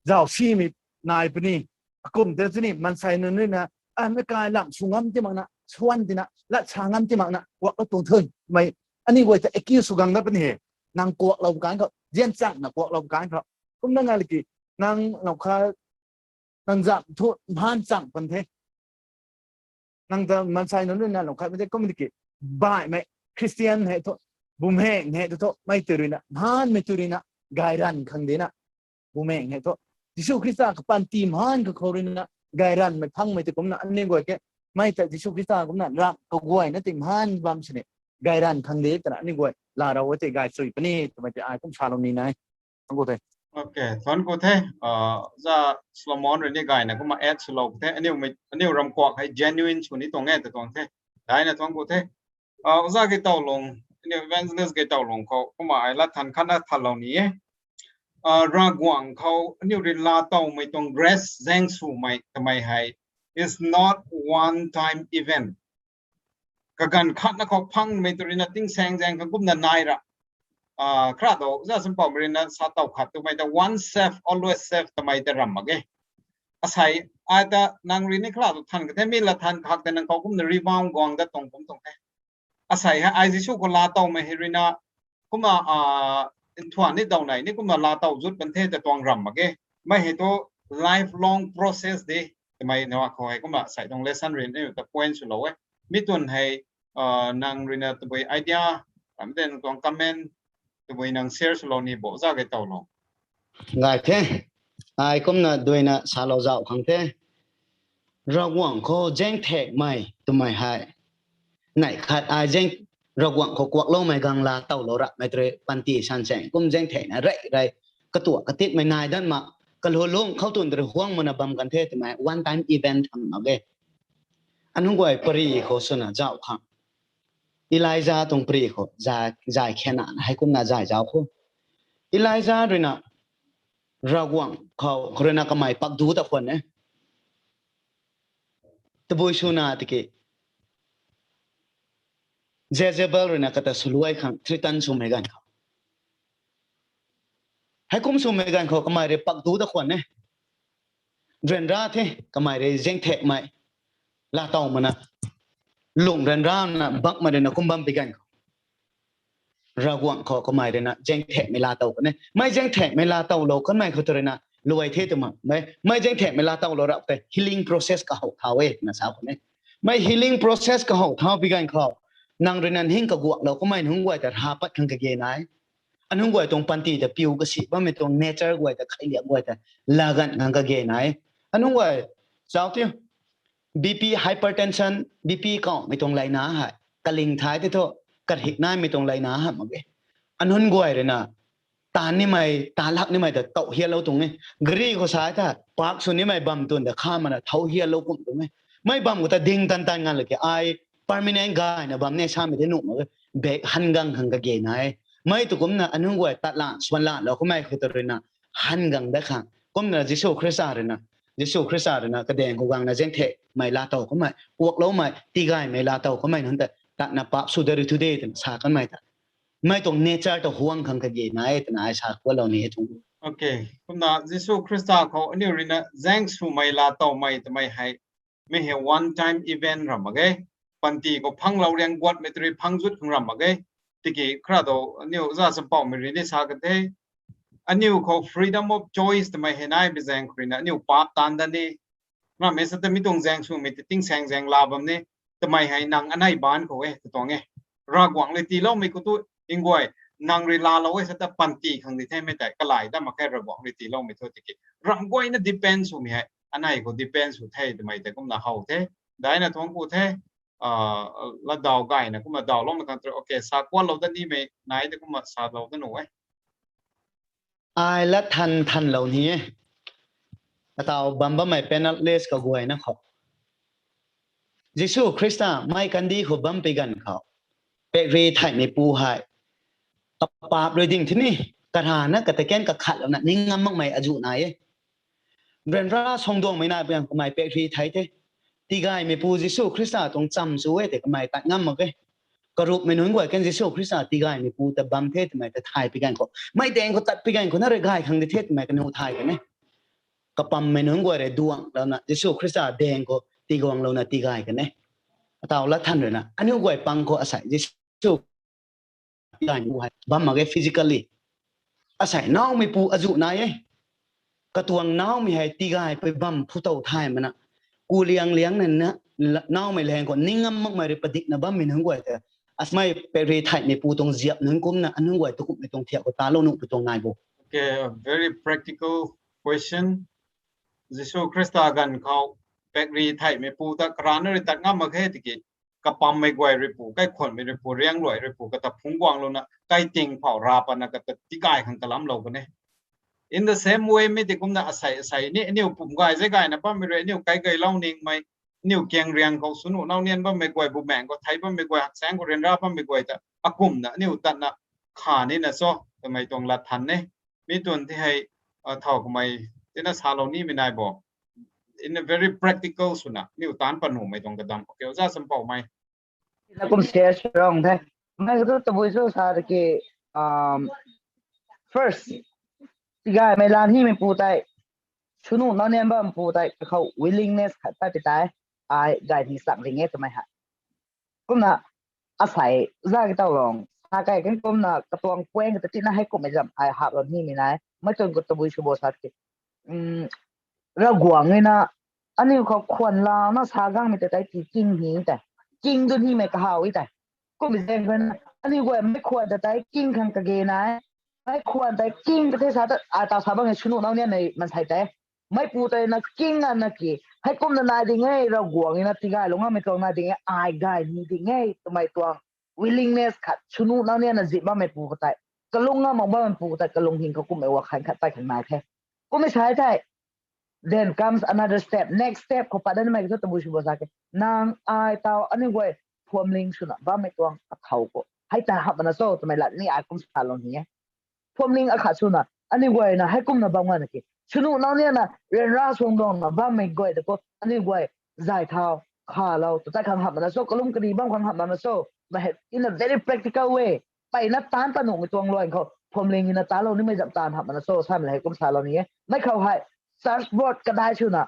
zauc simei nai puni. Akum te chuni, mansei nunc rui na, ah, mei kai lam sw ngam ti mak na, swan ti na, lat sa ngam ti mak na, kuak lou tuang thun. Mei, aniu guay ta accuse sw gang dat puni he. Nang kuak lou kan khou, zian chang na kuak lou kan khou. Kumna nga liki, nang nau kha, nang zam thu, mhan chang pan the. Nang ta mansei nunc rui na lou khat mei te kum ki, baihmei, Christian hei thu, bumheng hei thu thu, mei tu rui na, mhan mei tu rui na, gay ran khang de na, bumheng hei thu. Jisu Khrista kapanty mhan kakhou rui na, gay ranmei phangmei ti kumna, aniu guay ke, mei ta Jisu Khrista kumna, ram kaguay na ti mhan bam sini, gay ran khang de twna, aniu guay, la rau te gay chui puni, twmei ti ai kum sa lou ni nai. Thuanc ku the. Okay, thuanc ku the. Ah, za Solomon rui ni gayna kumna add sw lou the. Aniu mei, aniu ram kuak hei genuine sw ni tuang e ta tuang the. Daina thuanc ku the. Ah, za ki taw lung, aniu evangelist ki taw lung khou kumna ai lat than khatna than lou ni e. Ah, Ravguangc khou aniu rui laa towmei tuang grace zaeng swmei twmei hei is not one time event. Kaganv khatna khou phangmei tu rui na tingsaeng zaeng khang kumna nai ra. Ah, khra do, za sampau rui na sa tow khat twmei ta once saved, always saved twmei ta ram mak ge. Asei, ai ta nang rui ni khra do than ka the, mi la than khak te nang khou kumna rebound guang dat tuang kum tuang the. Asei hei ai Jisu khou laa towmei hei ruina kumna, ah, nthuan ni daw nei ni kumna laa tow zut pan the ta tuang ram mak ge. Mei hei tu lifelong process de. Twmei na khou hei kumna asei tuang lesson ruina ta point swlou e. Mi tun hei, ah, nang ruina tabui idea, ram den tuang comment, tabui nang share swlou ni bo za ge towlou. Gay the. Ai kumna duina salou zauh khang the. Ravguangc khou zaeng thekmei twmei hei. Neih khat ai zaeng Ravguangc khou kuakloumei gang laa towlou rapmei tei panty sanchaeng kum zaeng thekna rey rey katuak katitmei nai dan ma, kalulung khou tun tei huang mana bam kan the twmei one time event tham mak ge. Anunc guay pary khou swna zauh khang. Elija tuang pary khou zay, zay khe na hei kumna zay zauh khou. Elija ruina Ravguangc khou ruina kamei pakdu ta khwan e. Tabui swna tiki Jezebel ruina kata swluai khang threaten swmei ganv khou. Heikum swmei ganv khou kamei rui pakdu ta khwan e. Ryanra the kamei rui zaeng thekmei laa tow mana. Lung ryanrana bakmei ruina kum bam pi ganv khou. Ravguangc khou kamei ruina zaeng thekmei laa tow kan e. Mei zaeng thekmei laa towlou kanmei khou tei ruina luai the twmei. Mei zaeng thekmei laa towlou rap tei healing process kahow thau e twna sa kan e. Mei healing process kahow thau pi ganv khou. Nang ruina hing kaguaklou kamei nunc guay ta rapat khang kage nai. Anunc guay tuang panty ta piu kasi bammei tuang nature guay ta khailiak guay ta laa ganv khang kage nai. Anunc guay, zauc tiu. B P, hypertension, B P kawmei tuang leina hei. Kaling thai tei thu, karhik naimei tuang leina hei mak ge. Anunc guay ruina, taanv nimei, taanv lak nimei ta tow hialou tuang e. Gari khou sa tha, park sw nimei bam tun ta kha mana thow hialou kum tuang e. Mei bam khou ta ding tan tan ngan laki ai, permanent gayna bam ne samei tei nuh mak ge. Bek han gang khang kage nai. Mei tu kumna anunc guay tat lan, swan lan lou kamei khou ta ruina, han gang dat khang. Kumna Jisu Khrista ruina, Jisu Khrista ruina kadaeng khou gangna zaeng thekmei laa tow kamei, kuakloumei, tigaymei laa tow kamei nunc ta, tatna paap sw dat ri thu de twna sa kanmei ta. Mei tuang nature ta huang khang kage nai twna ai sa kualou ni e tuang. Okay, kumna Jisu Khrista khou aniu ruina zaeng swmei laa towmei twmei hei, mi hei one time event ram mak ge. Panty khou phanglou riang guatmei tei rui phang zut khang ram mak ge. Tiki khra dou aniu za champoumei rui ni sa kan the. Aniu khou freedom of choice twmei hei nai bi zaeng khou ruina aniu paap taanv dat ni. Rammei sa ta mi tuang zaeng swmei tei tingsaeng zaeng laa bam ni. Twmei hei nang anei baanc khou e, katuang e. Ravguangc rui tiiloumei khou tu, nang guay, nang rui laalou e sa ta panty khang di themei tei, kalai dat mak khe Ravguangc rui tiiloumei thu tiki. Ram guayna depend swmei hei, anei khou depend sw the twmei tei kumna how the. Daina thuangc ku the, ah, latdaw gayna kumna dawloumei khang tei, okay, sa kuallou dat nimei nai tei kumna salou dat nuh e. Ai lat than thanlou ni e. Ataw bam bammei panelist kaguayna khou. Jisu Khrista mei kandih khou bam pi ganv khou, pakri theihmeipu hei, kapaap rui ding thini, karana kata kan kakhatlouna ning ngam makmei azuh nai e. Ryanra sangduangmei nai pi ganv kamei pakri thei the. Tigaymeipu Jisu Khrista tuang cham chu e tei kamei tat ngam mak e. Karupmei nunc guay kan Jisu Khrista tigaymeipu ta bam the twmei ta thay pi ganv khou, mei daeng khou tat pi ganv khou na rui gay khang di the twmei kaniw thay kan e. Kapammei nunc guay rui duanglouna Jisu Khrista daeng khou tiguanglouna tigay kan e. Ataw lat than ruina aniu guay pang khou asei Jisu tigaymeipu hei bam mak ge physically. Asei naumeipu azuh nai e. Katuang naumei hei tigaypui bam phu tow thay mana. Ku liang liangna, naumei laeng khou ning ngam makmei rui padikna bammei nunc guay ta, asmei pakri theihmeipu tuang ziap nunc kumna anunc guay tu kumhmei tuang thiak khou talou nuh pi tuang nai bo. Okay, a very practical question. Jisu Khrista ganv khou pakri theihmeipu ta karana rui tat ngam mak khe tiki, kapammei guay ruipu, kaikhwanmei ruipu, riangluai ruipu kata phungc guanglouna kaiting phou rapana kata tigay khang kalamlou kan e. In the same way, mi ti kumna asei asei ni aniu pum gay zay gayna bammei rui aniu kai gaylou ningmei, aniu kiang riang khou swnuh nau nian bammei guay, bumaengc khou thei bammei guay, haksaengc khou ryanra bammei guay ta akumna aniu tatna kha nina cho twmei tuang lat than e. Mi tuang ti hei, thow kamei tina salou nimei nai bo. In a very practical swna aniu taanc panuhmei tuang kadam. Okay, oja Sampoumei. Na kum share swrong the. Mei katu tabui chu sa ki, first, tigaymei lan himeipu tei, swnuh nau nian bammeipu tei kakhou willingness khat tat pi tei, ai gay ni chang ring e twmei hei. Kumna, asei za ki tau long sa kai kan kumna katuang puang ka tina hei kumhmei zam ai hap lo ni mi nai. Mei tuang ko tabui sw bo sa ki. Um, Ravguangc e na, aniu khou khwan la na sa gang mi ta tei ti king hi tei. King dun hi mei kahaw i tei. Kumbi zeng khou na, aniu guay mei khwan ta tei king khang kage nai. Mei khwan tei king ka the sa ta, ai ta sa bang e sunu nau nian nei man sai tei. Mei pu tei na king a na ki. Hei kumna nai ding e, Ravguangc e na ti gay lung a mei tuang nai ding e, ai gay ni ding e, twmei tuang willingness khat sunu nau nian na zip bammei pu ka tei. Kalung a mak bammei pu ka tei, kalung hing khou kumhmei wa khan khat tei khang nai the. Kumhmei sai tei. Then comes another step. Next step khou pat danmei ka thu tabui sw bo sa ke. Nang ai tau aniu guay phuamling swna bammei tuang kathau khou. Hei ta hap mana cho, twmei lat ni ai kum sa lou ni e. Phuamling akhat swna, aniu guay na hei kumna bam nga na ki. Sunu nau nian na, ryanra suang duang na bammei guay ta khou, aniu guay, zay thau, kha lou, tu tei khang hap mana cho, kalum kadi bam khang hap mana cho. Mei hei, in a very practical way. Peyna taanc ta nuhmei tuang luan khou, phuamling na ta lou nimei zam taanv hap mana cho, samei hei kum sa lou ni e. Mei khou hei, church board kadai swna,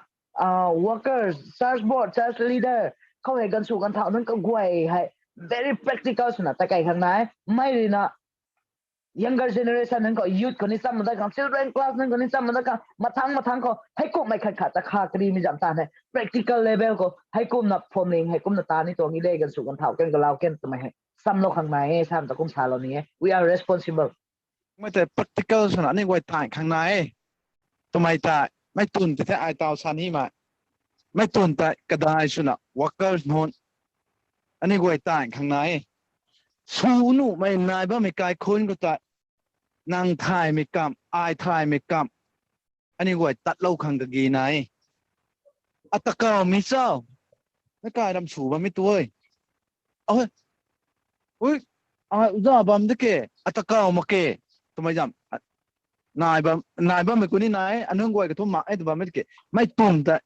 workers, church board, church leader, khou hei gansu ganthau nunc kaguay hei, very practical swna ta kai khang nai, mei rui na, younger generation nunc khou, youth khou ni cham da khang, children class nunc khou ni cham da khang, mathang mathang khou, hei kumhmei khat khat ta kha kari mi zam taanv hei, practical level khou, hei kumna phuamling, hei kumna ta ni tuang i le gansu ganthau ken galau ken twmei hei. Samlou khang nai e, sam ta kum salou ni e. We are responsible. Mei tei practical swna aniu guay taanv khang nai e. Twmei tei, mei twn tei the ai tau sa ni mei. Mei twn tei kadai swna workers nunc. Aniu guay taanv khang nai e. Sw nuhmei nai bammei kaikhunc khou tei. Nang thaymei kam, ai thaymei kam. Aniu guay tatlou khang kagi nai e. Atakawmei cho. Meic kai ram sw bammei tu e. Ui, ai uza bam de ke, atakaw mak ke, twmei zam, nai bam, nai bammei kuni nai, anunc guay kathumh mak e tw bammei ke, mei twn tei,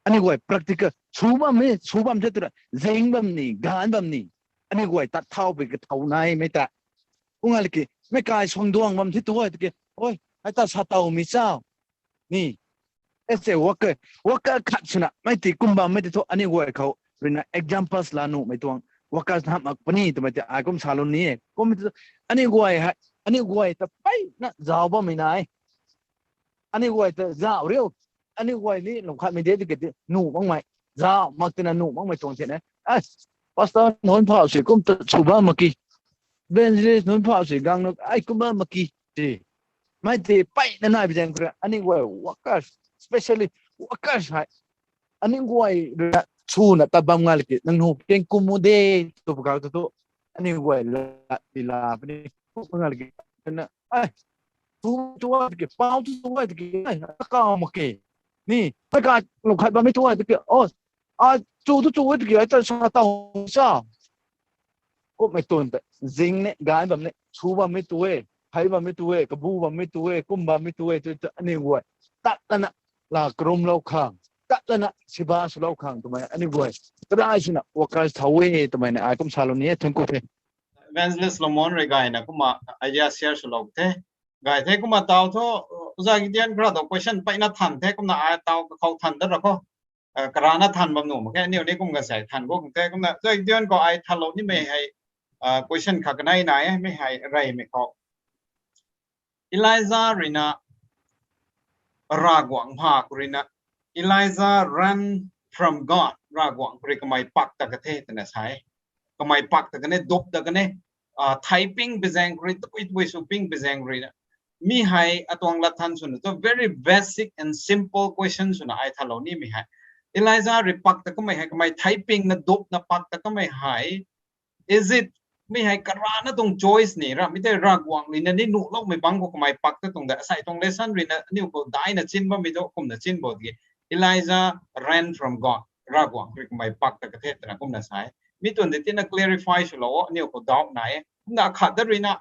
aniu guay practical, sw bammei, sw bam the twra, zing bam ni, gaanv bam ni, aniu guay tat thau pui kathau naimei tei. Kum nga liki, meic kai suang duang bam the tu e tiki, oi, hei ta sa tawmei cho. Ni, as a worker, worker khat swna, mei ti kum bammei ti thu, aniu guay khou, ruina examples la nuhmei tuang, workers na mak puni twmei ti ai kum salou ni e. Kum ti, aniu guay hei, aniu guay ta peyna zauc bammei nai. Aniu guay ta zauc riu, aniu guay ni lungkhatmei de tiki ti, nuh makmei, zauc mak tina nuh makmei tuang thena. Pastor nunc phau si kum ta sw bam mak ki. Evangelist nunc phau si gang nu ai kum bam mak ki. Ti. Mei ti peyna nai bi zaeng khou rui, aniu guay workers, especially workers hei. Aniu guay rui swna tat bam nga liki, nang nu keng kum mu de, tw pakak tu tu. Aniu guay la, ti la, puni, kum nga liki, na, ai, tu, tu, tiki, pau tu, tu, tiki, ai, kaw mak ke. Ni, meic kai lungkhat bammei tu, tiki, o, a, chu tu, chu, tiki, ai ta sa tawmei cho. Kummei twn tei, zing ne, gaanv bam ne, sw bammei tu e, hei bammei tu e, kabu bammei tu e, kum bammei tu e, tu, tu, aniu guay. Tat lana, la karummlou khang, tat lana, siba swlou khang, twmei, aniu guay. Kadai swna, workers thau e, twmei na, ai kum salou ni e, thank you the. Evangelist Solomon rui gayna, kumna, idea share swlou the. Gay the, kumna tau thu, Uza Gideon khra tu question peyna than the, kumna ai tau kakhou than dat ra khou. Karana than bam nuh mak khe, aniu ni kum kasei than khou khang the, kumna, Uza Gideon khou ai thanlou nimei hei, question khat kanei nai e, mei hei, reymei khou. Elijah ruina, Ravguangc pha khou ruina, Elijah ran from God, Ravguangc khou rui kamei pak ta ka the twna sa e. Kamei pak ta kan e, dup ta kan e, thei ping pi zaeng khou rui, tabui tabui sw ping pi zaeng ruina. Mi hei atuang lat than swna tu very basic and simple question swna ai thanlou nimei hei. Elijah rui pak ta kamei hei, kamei thei pingna dupna pak ta kamei hei. Is it, mi hei karana tuang choice ni ra, mi tei Ravguangc ruina ni nuhloumei bangc khou kamei pak ta tuang de, asei tuang lesson ruina aniu khou daina chin bammei tu kumna chin bo tiki, Elijah ran from God, Ravguangc rui kamei pak ta ka the twna kumna sa e. Mi tuang de tina clarify swlou o, aniu khou doubt nai e. Kumna khat dat ruina,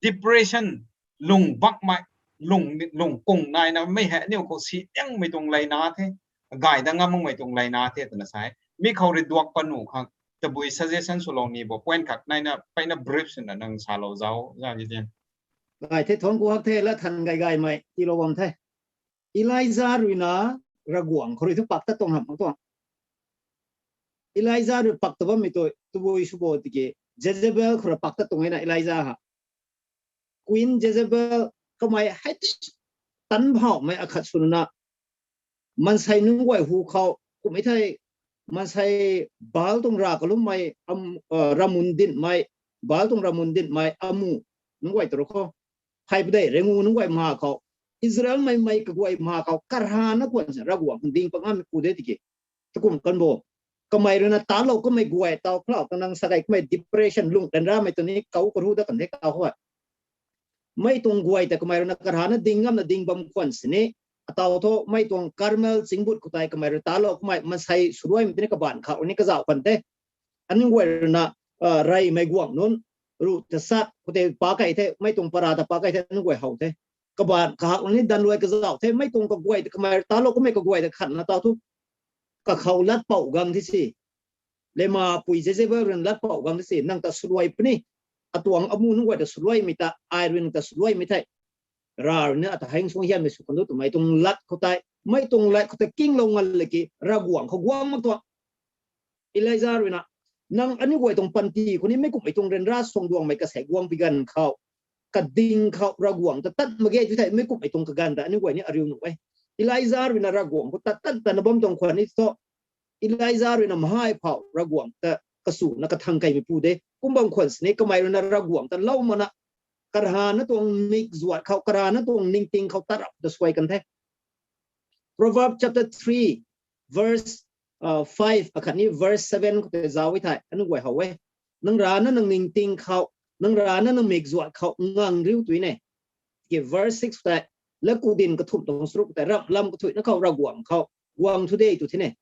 depression, lung bakmei, lung, lung kung naina mei hei aniu khou si tiangmei tuang leyna the, gay dat ngam makmei tuang leyna the twna sa e. Mi khou rui duak pat nuh khang, tabui suggestion swlou ni bo, point khat naina peyna brief swna nang salou zauc, Uza Gideon. Gay the, thuanc ku hak the, lat than gay gaymei tiilou bam the. Elijah ruina Ravguangc khou rui thu pak ta tuang hamh mak tuang. Elijah rui pak ta bammei tu, tabui sw bo tiki, Jezebel khou rui pak ta tuang e na Elijah ha. Queen Jezebel kamei hei tan bhaumei akhat swna, maansei nunc guay hu khou kummei thei, maansei Baal tuang rav kalummei, am, uh, ramun dinmei, Baal tuang ramun dinmei amu nunc guay tw rui khou, hei padeih rengu nunc guay ma khou, Israel mei mei kaguay ma khou karana khwan se Ravguangc ding pa ngammei ku de tiki. Takum kan bo. Kamei rui na talou kamei guay tau khlau kanang sa gay kamei depression lung ryanramei tu ni kau karu da kan de kau hua. Mei tuang guay ta kamei rui na karana ding ngamna ding bam khwan sini. Atau thu mei tuang Carmel chingbut khou tei kamei rui talou kamei maansei suruaimei tu ni kabaanc khau ni kazauh kan the. Aniu guay rui na, ah, reymei guangc nunc, ruh ta sat khou tei pa kei the, mei tuang para ta pa kei the, aniu guay how the. Kabaanc kahak ni dan luai kazauh the, mei tuang kaguay ta kamei rui talou kamei kaguay ta khatna tau thu. Kakhou lat pou gang thi si. Lema pui Jezebel rui na lat pou gang thi si, nang ta suruai puni. Atuang amu nunc guay ta suruaimei ta, ai rui nang ta suruaimei the. Rav rui na ata heng sung hianmei sw kan du twmei tuang lat khou tei, mei tuang lat khou tei kinglou ngal laki, Ravguangc khou guang mak tuang. Elijah rui na, nang aniu guay tuang panty khou ni mei kummei tuang ryanra suang duangmei kasei guang pi ganv khou, kading khou Ravguangc ta tat mak ge tu thei, mei kummei tuang kaganv ta aniu guay ni ariu nuh e. Elijah rui na Ravguangc khou tat tat ta na bam tuang khwan ni thu, Elijah rui na mahai phau Ravguangc ta kasuna kathang keimei pu de. Kum bam khwan sini kamei rui na Ravguangc ta lou mana, karana tuang mik zuat khou, karana tuang ningting khou tarap ta suai kan the. Proverbs chapter three, verse, uh, five akhat ni verse seven khou tei zauc e thei, aniu guay how e. Nang rana nang ningting khou, nang rana nang mik zuat khou ngang riu tui ne. Ki verse six tei, laku din kathumh tuang saruk tei, ramh lam kathuina khou Ravguangc khou guang thu de tu thi ne.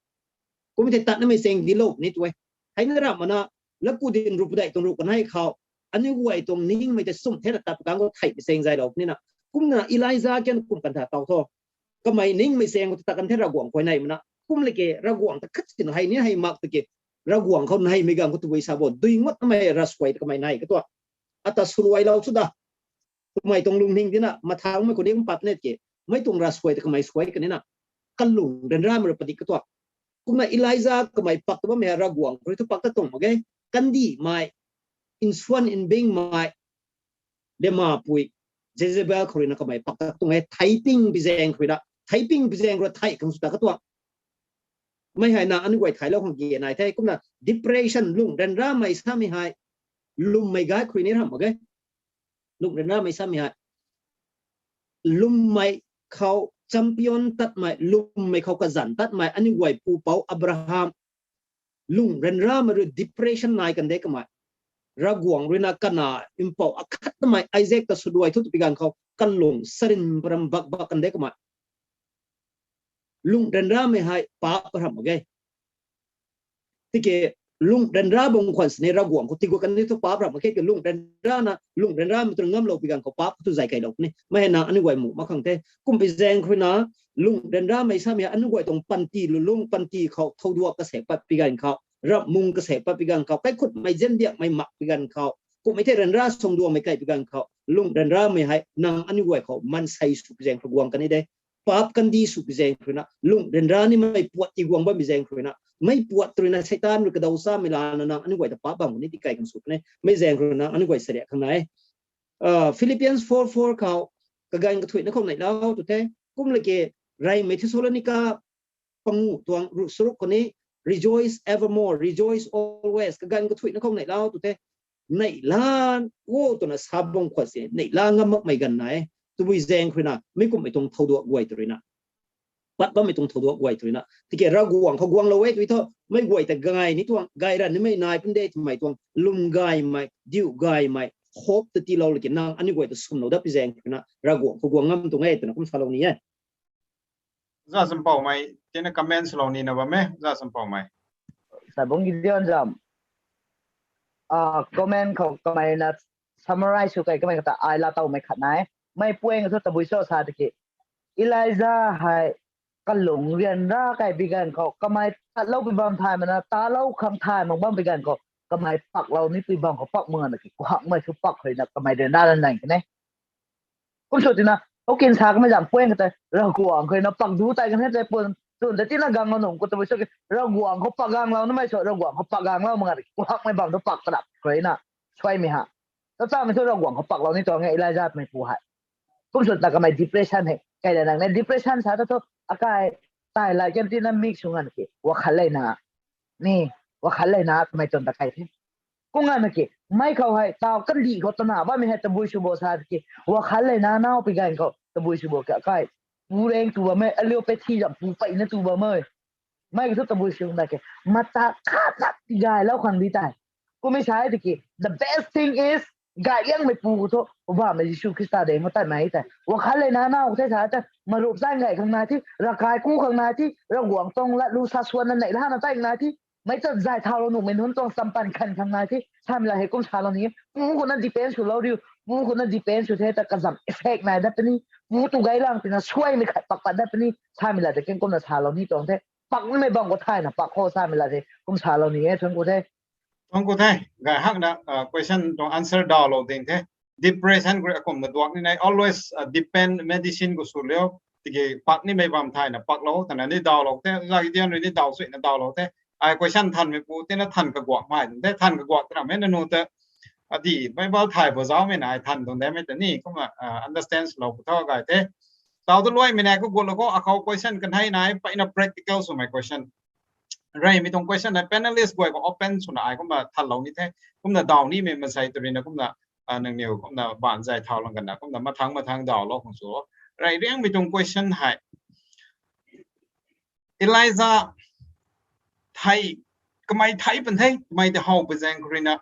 Kum thei tatnamei cheng dilou ni tu e. Hei na ramh mana, laku din ruh padeih tuang ruh kanei khou, aniu guay tuang ningmei tei sum the na tat kang khou theihmei cheng zaylou ni na. Kumna Elijah kian kum kan tha tau thu. Kamei ningmei cheng khou tat kan the Ravguangc khou nei mana. Kum leke Ravguangc ta khat sin hei ni hei mak tiki. Ravguangc khou neimei gang khou tabui sa bo. Dui ngut namei rasuai ta kamei nei katua. Ata suruailou chu da. Kamei tuang lungning tina, mathangmei khou ni kum pat net ki. Mei tuang rasuai ta kamei suai kan ni na. Kalung ryanramei rui padik katua. Kumna Elijah kamei pak ta bammei Ravguangc khou rui thu pak ta tuang mak ge. Kandihmei, nsuan nbingmei, lema pui Jezebel khou rui na kamei pak ta tuang e, theiping pi zaeng khou rui na, theiping pi zaeng khou rui thei khang sw ta katuang. Mei hei na aniu guay theilou khang gi nai the, kumna depression lung ryanramei samei hei, lwmmei gay khou rui ni ramh mak ge. Lung ryanramei samei hei, lwmmei khou champion tatmei, lwmmei khou kazanc tatmei, aniu guay pupouc Abraham, lung ryanramei rui depression nai kan de kamei. Ravguangc rui na kana mpouh akhat tamei Isaac ta suduai thu tu pi ganv khou, kalung sarin param bak bak kan de kamei. Lung ryanramei hei paap param mak ge. Tiki lung ryanra bam khwan sini Ravguangc khou tigu kan ni thu paap ramh mak khe ki lung ryanra na, lung ryanramei tu ngamlou pi ganv khou paap khou tu zay keilou ni. Mei hei na aniu guay muh mak khang the. Kum pi zaeng khou rui na, lung ryanramei samei aniu guay tuang panty lulung, panty khou thouduak kasek pat pi ganv khou, ramh mung kasek pat pi ganv khou, kaikhutmei ziandiakmei mak pi ganv khou, kummei thei ryanra suang duangmei kai pi ganv khou, lung ryanramei hei nang aniu guay khou maansei sw pi zaeng khou guang kan ni de. Paap kandih sw pi zaeng khou rui na, lung ryanra nimei puat ti guang bam pi zaeng khou rui na, mei puat tu rui na Seitaan rui kadaw samei lana nang aniu guay ta paap bam ni ti kai khang sw kan e. Mei zaeng khou rui na aniu guay sariak khang nai. Ah, Philippians four four khou, kaganv kathuina khou neihlou tu the. Kum leke, reymei Thessalonica pangu tuang ruh saruk khou ni, rejoice evermore, rejoice always, kaganv kathuina khou neihlou tu the. Neihla o twna sa bam khwan si, neihla ngam makmei ganv nai. Tabui zaeng khou rui na, mei kummei tuang thouduak guay tu rui na, pat bammei tuang thouduak guay tu rui na, tiki Ravguangc khou guanglou e tui thu, mei guay ta gay ni tuang, gay ra nimei nai pun de twmei tuang, lwm gaymei, diu gaymei, hope ta tiilou laki nang aniu guay ta swmlou dat pi zaeng khou rui na, Ravguangc khou guang ngam tuang e twna kum salou ni e. Za Champouhmei, tina comment swlou nina bam e, Za Champouhmei. Saibung Gideon zam. Ah, comment khou kamei na summarize sw kai kamei kata ai la tawmei khat nai. Mei puang thu tabui cho sa tiki, Elijah hei kalung ryanra kai pi ganv khou, kamei tatlou pi bam thay mana, talou khang thay mak bam pi ganv khou, kamei paklou ni pi bam khou pak mak na ki, kuhakmei thu pak khou rui na kamei ryanra lan nang kan e. Kum sw tina, hou kin sa kamei zam puang kata, Ravguangc khou rui na pak du tai kan he tei puan, Tun ta tina gang nung khou tabui sw ki Ravguangc khou pak ganglou namei sw, Ravguangc khou pak ganglou mak nga, kuhakmei bam tu pak padap khou na, suaimei ha. Tachamei thu Ravguangc khou paklou ni tuang e, Elijah mei pu hei. Kum sw ta kamei depression hei kai la nang ne, depression sa ta thu akai tai la kan tina mik sw ngan ki, wakhat lei na, ni, wakhat lei na kamei tun ta kai the. Kum ngan ki, mei khou hei taw kandih khou tana bammei hei tabui sw bo sa ki, wakhat lei na nau pi gan khou tabui sw bo ki akai. Pu reng tu bammei, allopathy zam pu peyna tu bammei. Mei khou thu tabui sw na ke, mata khat khat ti gaylou khang di tei. Kummei sa e tiki, the best thing is, gay liangmei pu khou thu, Poubauhmei Jisu Khrista deng khou tatmei tei. Wakhat lei na nau the sa ta, marup zan gay khang nai thi, ravkai ku khang nai thi, Ravguangc tuang lat lu sa swanna neih lana tei nai thi, mei ta zay thaulou nuhmei nunc tuang champan khan khang nai thi, samei la hei kum salou ni e. Pu khou na depend swlou riu, pu khou na depend sw the ta kazam effect nai dat puni, pu tu gay lang tina suaimei khat pak pat dat puni, samei la ta ken kumna salou ni tuang the. Pakmei bam khou thayna pak khou samei la the kum salou ni e, thuanc ku the. Thuanc ku the, gay hakna, question tuang answer dawlou ding the. Depression khou rui akumna duak ni nai, always depend medicine khou sw liu, tiki pak nimei bam thayna paklou, tana ni dawlou the, zaki dian rui ni daw suina dawlou the. Ai question thanmei pu tina than kaguak mai ding the, than kaguak tana mei nanu ta, adi Bible thay bo zaumei na ai than tuang de mei ta ni kumna understand lou pu tho gay the. Taw tu luaimei nai khou guatlou khou akhou question kanhei nai, peyna practical swmei question. Reymei tuang question na panelist guay khou open swna ai kumna thanlou ni the. Kumna daw nimei mansei tu ruina kumna, nangniw kumna baanc zay thau lang kana kumna mathang mathang dawlou khang sw. Rey riangmei tuang question hei, Elijah thei, kamei thei pan the, kamei tei how pui zaeng khou ruina,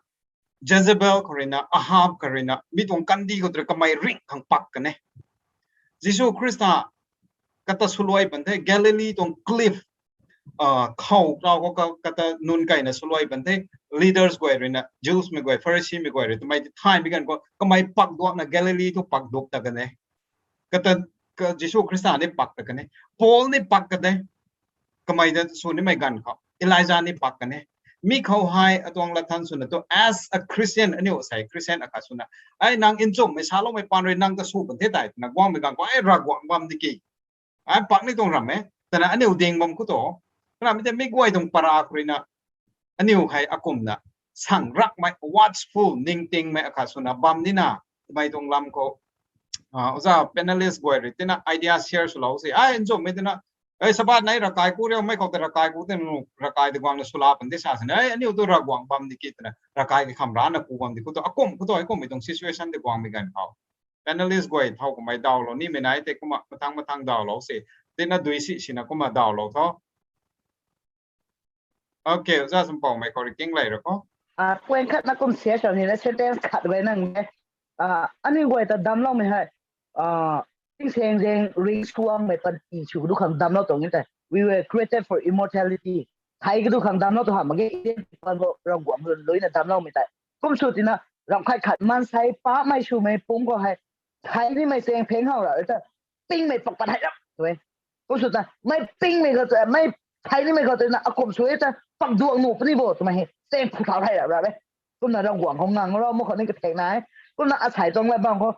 Jezebel khou ruina, Ahab khou ruina, mi tuang kandih khou tu rui kamei ring khang pak kan e. Jisu Khrista kata swluai pan the, Galilee tuang cliff khou rau khou kata nunc kayna swluai pan the, leaders guay ruina, Jews mei guay, Pharisee mei guay rui twmei ti thaymei ganv khou kamei pak duakna Galilee thu pak duak ta kan e. Kata Jisu Khrista ni pak ta kan e, Paul ni pak kan e. Kamei ta sw nimei ganv khou Elijah ni pak kan e. Mi khou hei atuang lat than swna tu as a Christian, aniu sei Christian akhat swna, ai nang nchumhmei saloumei paan rui nang ta sw pan the tei twna guangmei ganv khou ai Ravguangc bam di ki, ai pak ni tuang ram e, twna aniu ding bam khou tu, ramei tei mi guay tuang para khou ruina, aniu hei akumna sang rakmei, watchful, ningtingmei akhat swna bam nina, twmei tuang lam khou oja panelist guay rui tina idea share swlou se. Ai nchumhmei tina, ei Sabbath nei ravkai ku riumei khou tei ravkai ku tina, ravkai tei guangna swla pan de sa sini, ei aniu tu Ravguangc bam di ki twna ravkai ki kham rana ku bam di khou tu, akum khou tu, akum mei tuang situation tei guangmei ganv khou panelist guay thau kummei dawlou nimei nai tei kumna mathang mathang dawlou se. Tina dui si sina kumna dawlou tho. Okay, oja Sampoumei khou rui kinglei ra kho. Point khat na kum share sw nina sentence khat guay nang e. Aniu guay ta damcloumei hei, tingsaeng zaeng ringcsuangmei panty sw kadu khang damclou tuang e tei. We were created for immortality. Thei kadu khang damclou tu hamh mak ge, identity pan khou Ravguangc lun luina damcloumei tei. Kum sw tina, ramh khat khat maansei paapcmei swmei pumc khou hei, thei nimei chaeng pheng how ra ta, pingmei pak pat hei rap tu e. Kum sw ta, mei pingmei khou, mei thei nimei khou twna akum sw e ta, pak duak nuh puni bo twmei hei chaeng phu thau hei rap rap e. Kumna Ravguangc khou ngang rau mak khou ni kathek nai. Kumna asei tuang lat bam khou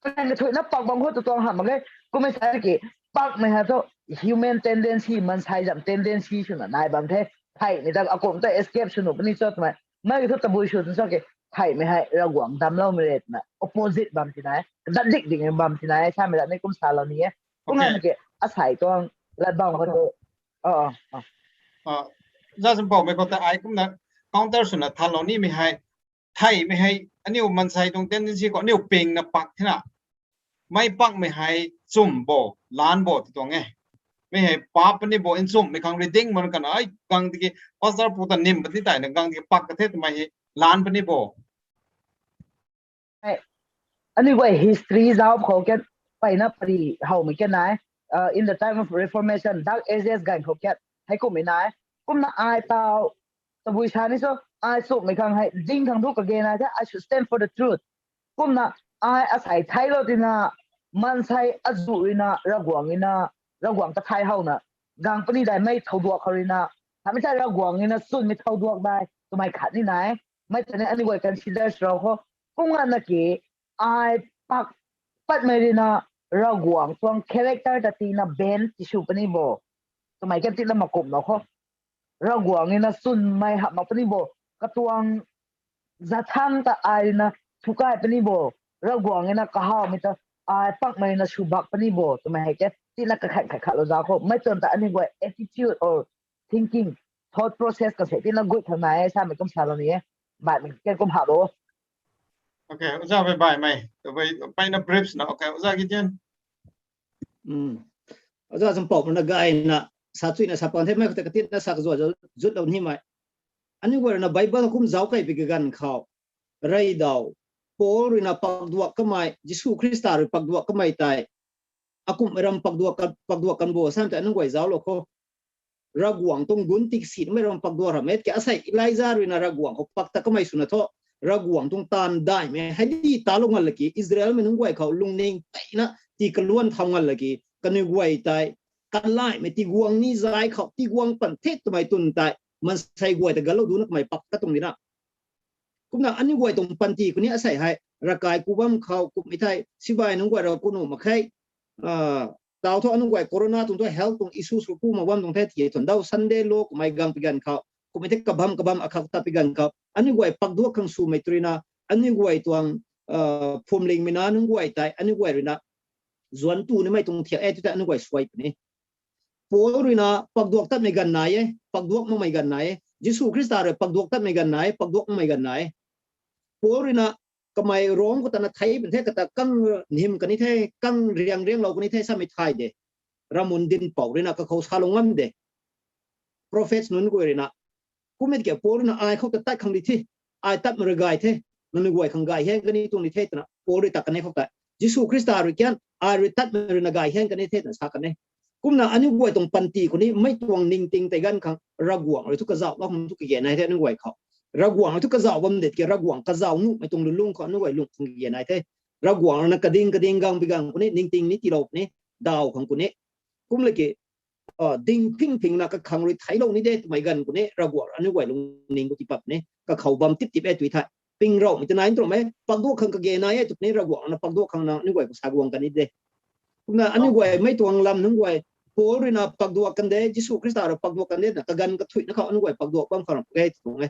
kathang kathuina pak bam khou tu tuang hamh mak ge. Kummei sa ki, pakmei hei thu human tendency, maansei zam tendency swna nai bam the. Theimei ta akum ta escape sw nuh puni cho twmei, mei thu tabui sw twn cho ki, theimei hei Ravguangc damcloumei re twna opposite bam ti nai, dat dik ding bam ti nai, samei lat ni kum salou ni e. Kum ngan ki, asei tuang lat bam khou tu, Oja Sampoumei khou ta ai kumna counter swna thanlou nimei hei, theimei hei aniu maansei tuang tendency khou aniu pingna pak thina, mei pakmei hei nchumh bo, lan bo ti tuang e. Mei hei paap puni bo, nchumhmei khang rui ding man kana ai gang tiki, pastor pu ta nim pat ni teina gang tiki pak ka the twmei hei, lan puni bo. Aniu guay history zauc khou kan, peyna pari howmei kan nai, in the time of Reformation, Dark Ages ganv khou kan, hei kummei nai, kumna ai taw, tabui sa ni so, ai nchumhmei khang hei ding khang thu kage nai the, I should stand for the truth. Kumna, ai asei theiclou tina, maansei azuh ruina Ravguangc ruina, Ravguangc ta thei howna, gang puni dai mei thouduak khou ruina, hamei thei Ravguangc ruina chwnmei thouduak dai twmei khat ni nai. Mei tei ni aniu guay consider swlou kho. Kum nganvna ki, ai pak patmei ruina Ravguangc tuang character ta tina bend tisw puni bo. Kamei kan tina makumh na kho. Ravguangc na sunmei hap mak puni bo. Katuang zathang ta ai na thukai puni bo. Ravguangc na kahawmei ta ai pakmei na subak puni bo. Twmei hei ke tina kakhat khat khat lou za kho. Mei tuang ta aniu guay attitude or thinking, thought process ka se tina gut thang nai e, samei kum sa lou ni e. Baihmei ke kum ha lo. Okay, oja bai baihmei. Bai, bai na briefs na. Okay, oja Gideon. Hmm. Oja Champouh na gay na, sa chui na sa pan the mei kata katit na sa kazua zut lou ni mei. Aniu guay na Bible kum zauc kai pi kaganv khou. Rey daw. Paul rui na pakduak kamei, Jisu Khrista rui pakduak kamei tei. Akumhmei ram pakduak kan, pakduak kan bo, sam tei aniu guay zauc lou kho. Ravguangc tuang gun tik si mei ram pakduak ram e, ke asei Elijah rui na Ravguangc khou pak ta kamei swna thu, Ravguangc tuang taanv daihmei, hei di ta lou ngal laki, Israelmei nunc guay khou lungning tei na, ti kaluan thau ngal laki, kaniw guay tei, kanlaimei ti guang ni zai khou, ti guang pan the twmei twn tei, mansei guay ta galou du na kamei pak ka tuang di na. Kumna aniu guay tuang panty khou ni asei hei, rakai ku bam khou, kumhmei thei, sibai nunc guay rau ku nuh mak khe, ah, tau thu aniu guay corona tuang thu health tuang issues khou ku mak bam tuang the ti thuan dau Sunday law kumhmei gang pi ganv khou, kumhmei thei kabam kabam akhak ta pi ganv khou, aniu guay pakduak khang swmei tu rui na, aniu guay tuang, ah, phwamling mei na nunc guay tei, aniu guay rui na, zuan tu nimei tuang thiak e tu tei aniu guay suai puni. Paul rui na pakduak tatmei ganv nai e, pakduak makmei ganv nai e. Jisu Khrista rui pakduak tatmei ganv nai e, pakduak makmei ganv nai e. Paul rui na kamei Rom khou ta na thei pan the kata kang nhim kani the, kang riang riang lou kani the, samei thay de. Ramun din pou rui na kakhou sa lou ngam de. Prophets nunc guay rui na. Kumhmei ke Paul rui na ai khou ta tat khang di the. Ai tatmei rui gay the. Nangniw guay khang gay hian kani tuang di the twna. Paul rui tat kan e khou ta. Jisu Khrista rui kian, ai rui tatmei rui na gay hian kani the twna sa kan e. Kumna aniu guay tuang panty khou ni, mei tuang ningting tei ganv khang, Ravguangc rui thu kazauh lou khang thu kage nai the aniu guay khou. Ravguangc rui thu kazauh bam de ke, Ravguangc kazauh nuhmei tuang lulung khou aniu guay lung khang kage nai the. Ravguangc rui na kading, kading gang pi ganv khou ni, ningting ni tiilou ni, daw khang khou ni. Kum laki, ah, ding phing phing na kakhang rui theilou ni de twmei ganv khou ni, Ravguangc aniu guay lungning khou tipat ni, kakhou bam tip tip e tui thei. Ping rau, mi ta nai ntuang e, pakduak khang kage nai e, tw ni Ravguangc na pakduak khang na, aniu guay khou sa guang kan ni de. Kumna aniu guay, mei tuang lam nunc guay, Paul rui na pakduak kan de, Jisu Khrista rui pakduak kan de, na kaganv kathuih na khou aniu guay pakduak bam khang ram ge, tuang e.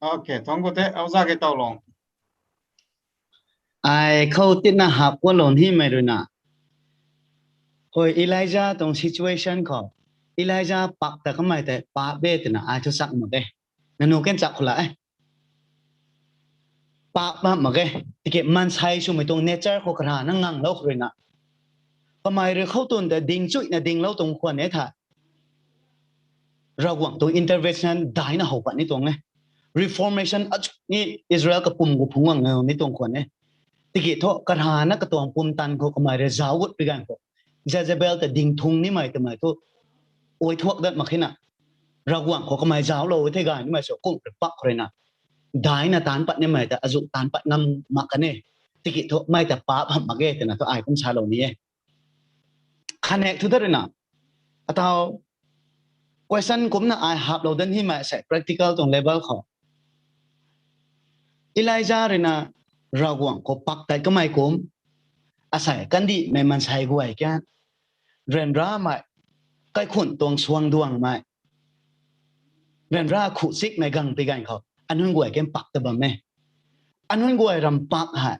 Okay, thang khou the, oja Geitaulung. Ai khou tina hap kualou nimei rui na. Hoi Elijah tuang situation khou. Elijah pak ta kamei tei pak be twna ai thu sak mak e. Nangniw kan chak khou la e. Pak bam mak e. Tiki mansei swmei tuang nature khou karana nganglou khou rui na. Kamei rui khou twn ta ding chuina dinglou tuang khwan e tha. Ravguangc tuang intervention daina how pat ni tuang e. Reformation achu ni Israel kapum khou phungc guang ni tuang khwan e. Tiki thu karana katuang pumtan khou kamei rui zauc gut pi ganv khou. Jezebel ta ding thung nimei twmei thu. Oi thuak dat mak khe na. Ravguangc khou kamei zauclou the gay nimei sw kum rui pak khou rui na. Daina taanc pat nimei ta azu taanc pat ngam mak kan e. Tiki thu mei ta pak bam mak e twna thu ai kum salou ni e. Khanek thu dat rui na. Atau question kumna ai haplou dat nimei sei practical tuang level khou. Elijah rui na Ravguangc khou pak tat kamei kum. Asei kandihmei mansei guay kian. Ryanramei, kaikhun tuang suang duangmei. Ryanra khu chikmei gang pi ganv khou. Anunc guay kan pak ta bam e. Anunc guay ram pak hei.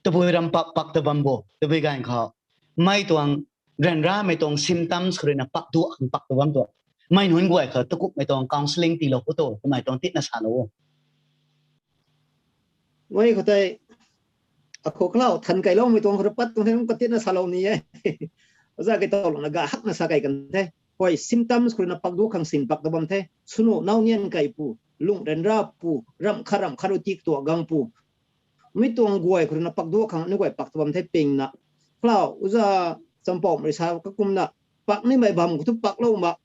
Tabui ram pak pak ta bam bo, tabui ganv khou. Mei tuang ryanramei tuang symptoms khou rui na pakduak khang pak ta bam tu. Mei nunc guay khou takumhmei tuang counselling tiilou khou tu, kamei tuang titna salou. Mei khou tei, akhou kalau than kailoumei tuang khou rui pat tuang the, katitna salou ni e. Oja Geitaulung na ga hakna sa kai kan the. Hoi symptoms khou rui na pakduak khang sin pak ta bam the. Swnu nau nian kaipu, lung ryanra pu, ramh khat ramh khat rui tik tuak gang pu. Mi tuang guay khou rui na pakduak khang aniu guay pak ta bam the ping na. Kalau oja Champouh rui sa kakumna, pak nimei bam khou thu paklou mak.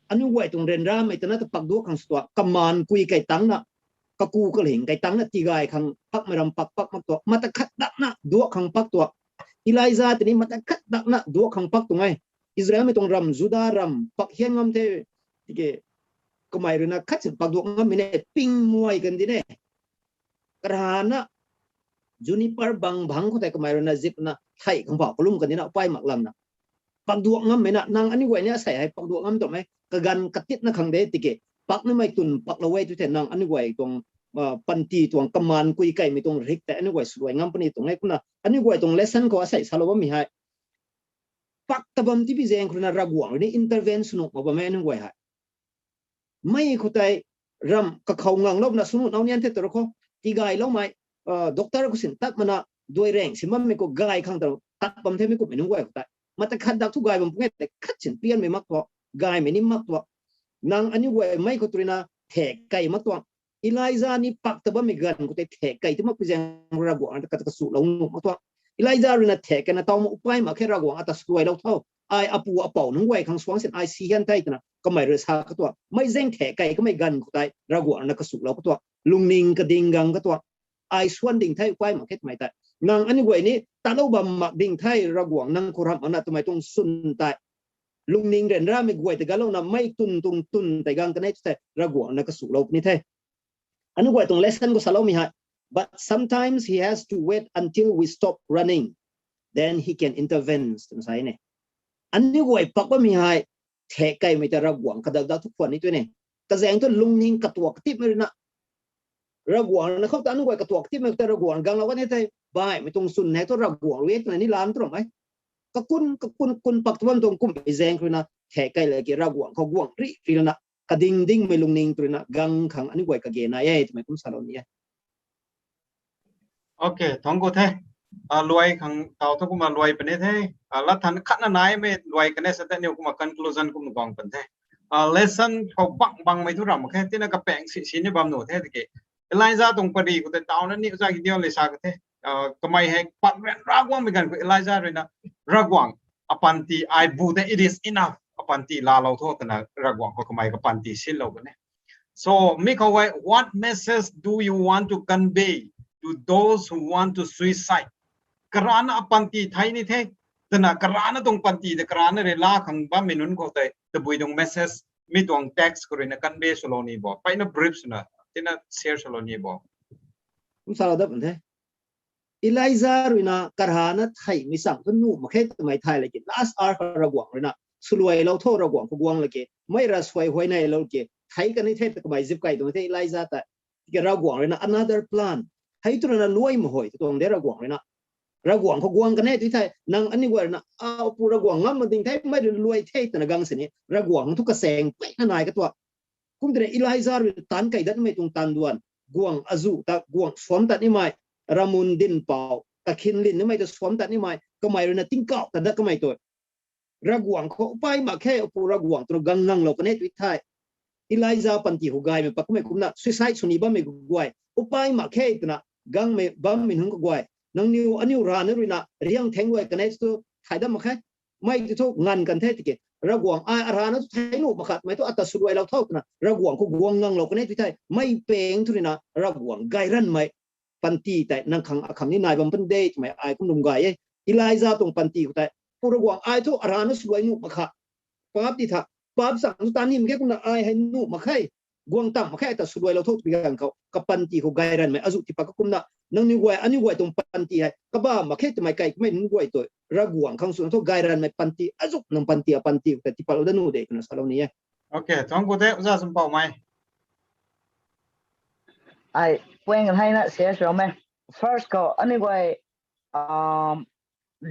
Aniu guay tuang ryanramei ta na ta pakduak khang sw tuak, kamaan kui kai tangc na, kaku kaling kai tangc na tigay khang pakmei ram pak pak mak tuak, mata khat dakna duak khang pak tuak. Elijah tini mata khat dakna duak khang pak tuang e. Israelmei tuang ram, Juda ram, pak hian ngam the, tiki, kamei rui na khat sin pakduak ngammei ne, ping muay kan di ne. Karana, juniper bang bang khou tei kamei rui na zip na, thei khang pau kalum kan di na, pai mak lang na. pakduak ngammei na, nang aniu guay ni asei hei pakduak ngam tuang e, kaganv katitna khang de tiki, pak nimei tun paklou e tu the, nang aniu guay tuang, ah, panty tuang kaman kui kaimei tuang rik tei aniu guay swluai ngam puni tuang e. Kumna aniu guay tuang lesson khou asei salou bammei hei, pak ta bam tipi zaeng khou ruina Ravguangc rui ni intervene sw nuh mak bam e aniu guay hei. Mei khou tei ram kakhou ngang lou na sw nuh nau nian the tw ra khou, tigayloumei, ah, doctor khou sin tat mana, duai reng sin bammei khou gay khang ta tat bam the mei kummei nunc guay khou tei. Mata khat dak thu gay bam pung e tei khat sin pianmei mak tuang, gaymei ni mak tuang. Nang aniu guay mei khou tu ruina thek kei mak tuang. Elija ni pak ta bammei ganv khou tei thek kei ti makpui zaeng Ravguangc ta kata kasuhlou nuh mak tuang. Elija ruina thek kei na taw ma upai mak khe, Ravguangc ata swluailou tho. Ai apu apou nunc guay khang suang sin ai si hian the twna kamei rui sa ka tuang. Mei zaeng thek kei kamei ganv khou tei Ravguangc na kasuhlou ka tuang. Lungning kading gang ka tuang. Ai suan ding the upai mak khe twmei tei. Nang aniu guay ni talou bam mak ding the Ravguangc nang khou ramh ana twmei tuang swn tei. Lungning ryanramei guay tei galouna mei tun tuang tun tei gang kanei tu tei Ravguangc na kasuhlou puni the. Aniu guay tuang lesson khou saloumei hei, but sometimes he has to wait until we stop running, then he can intervene twna sa e ne. Aniu guay pak bammei hei, thek keimei ta Ravguangc kadak dak thu khwan ni tu ne. Kazaeng thu lungning katuak katipmei ruina, Ravguangc ruina khou ta aniu guay katuak katipmei ta Ravguangc ganglou kan e thei, baihmei tuang swn hei thu Ravguangc rui e twna ni lam tu ram e. Kakun kakun kun pak tu bam tuang kummei zaeng khou ruina, thek kei laki Ravguangc khou guang ri ri lana, kading dingmei lungning tu ruina gang khang aniu guay kage nai e twmei kum salou ni e. Okay, thuanc ku the. Luai khang taw thu kumna luai puni the. Lat than khatna naimei luai kan e sa tei aniu kumna conclusion kumna guang puni the. Lesson khou bang bangmei thu ram khe, tina kapaeng si si ni bam nuh the tiki, Elija tuang pary khou tei taw na ni za ki diu le sa ka the. Kamei hei pak ryanra guangmei ganv khou Elija ruina, Ravguangc, apanty ai bu tei it is enough, apanty laalou tho twna Ravguangc khou kamei kapanty sinlou kan e. So mi khou hei, what message do you want to convey to those who want to suicide? Karana apanty thei ni the, twna karana tuang panty tei karana rui laa khang bammei nunc khou tei tabui tuang message, mi tuang text khou ruina convey swlou ni bo, mpeyna brief swna tina share swlou ni bo. Kum salou dat pun the. Elija ruina karana theimei chang thu nuh mak khe twmei thay laki last hour Ravguangc ruina swluailou tho Ravguangc khou guang laki, mei ra suai huay neilou ki, thei kan ni the tw kamei zip kei twmei the Elija ta. Tiki Ravguangc ruina another plan, hei tu ruina luaimei hui tu tuang de Ravguangc ruina. Ravguangc khou guang kan e tu thei, nang aniu guay ruina, a pu Ravguangc ngam mak ding the, mei rui luai the twna gang sini Ravguangc thu kasaeng mpeyna nai katuak. Kum tei Elija rui taanc kei datmei tuang taanv duan, guangc azuh ta guangc suam tat nimei, ramun dinhpouc kakhin lin nimei ta suam tat nimei, kamei ruina tingkauh tat dat kamei tu, Ravguangc khou upai mak khe, apu Ravguangc twna gang nganglou kan e tu thei, Elija panty khou gaymei pat kamei kumna suicide sw ni bammei guay, upai mak khe twna gangmei bammei nunc kaguay, nangniw aniu rana ruina riang theng guay kan e tu thay dat mak khe. Mei tu thu nganv kan the tiki, Ravguangc ai arana thu thei nuh mak kha twmei thu ata swluailou tho twna Ravguangc khou guang nganglou kan e tu thei, mei paeng thu ruina Ravguangc gayranmei panty tei nang khang akhang ni nai bam pun de twmei ai kum lum gay e. Elija tuang panty khou tei, pu Ravguangc ai thu arana swluai nuh mak kha, paap ti tha, paap chang thu taan ni mak khe kumna ai hei nuh mak khe, guang tang mak khe ta swluailou tho twmei ganv khou kapanty khou gayranmei azuh tiipat ka kumna, nangniw guay aniu guay tuang panty hei kabam mak khe twmei kai kamei nunc guay tu Ravguangc khang swna thu gayranmei panty azuh nang panty apanty khou tei tiipatlou dat nuh de twna salou ni e. Okay, thuanc ku the, Oja Sumpoumei. Ai, puang heina share swlou me. First khou aniu guay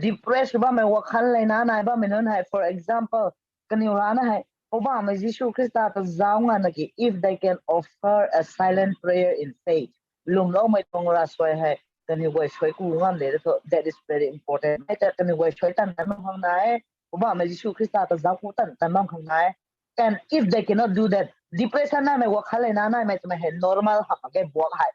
depress bammei wakhan leina nai bammei nunc hei, for example, kaniw rana hei Poubauhmei Jisu Khrista ta zauc ngana ki, if they can offer a silent prayer in faith, lwmloumei tuang ravsuai hei kaniw guay suai ku ngam de thu, that is very important. Hei ta kaniw guay suai tan tan bam khang nai e, Poubauhmei Jisu Khrista ta zauc ku tan tan bam khang nai e. And if they cannot do that, depression naimei wakhan leina naimei twmei hei normal hamh mak ge buak hei.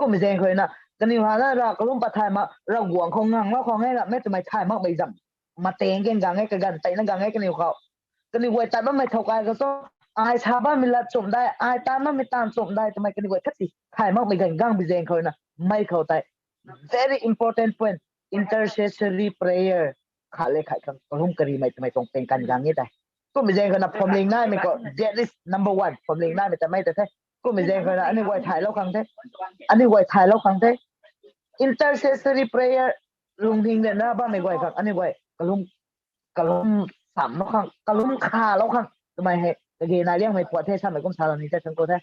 Kummei zaeng khou ruina kaniw hana ra kalum pat thay mak, Ravguangc khou nganglou khang e, ramhmei twmei thay makmei zam, mateng kan gang e, kaganv teina gang e kaniw khou. Kaniw guay tat bammei thow kai khou cho, ai sa bammei lat chumh dai, ai taanv bammei taanv chumh dai twmei kaniw guay khat ti thay makmei ganv gangbi zaeng khou ruina, mei khou tei very important point, intercessory prayer khat le khat khang kalum karimei twmei tuang peng kan gang e tei. Kummei zaeng khou na phuamling naimei khou, that is number one, phuamling naimei ta mei ta the. Kummei zaeng khou na aniu guay thaylou khang the, aniu guay thaylou khang the. Intercessory prayer, lungning ryanra bammei guay khang aniu guay kalum kalum samlou khang, kalum khalou khang twmei hei kage nai liangmei puat the, samei kum salou ni the, thangc ku the.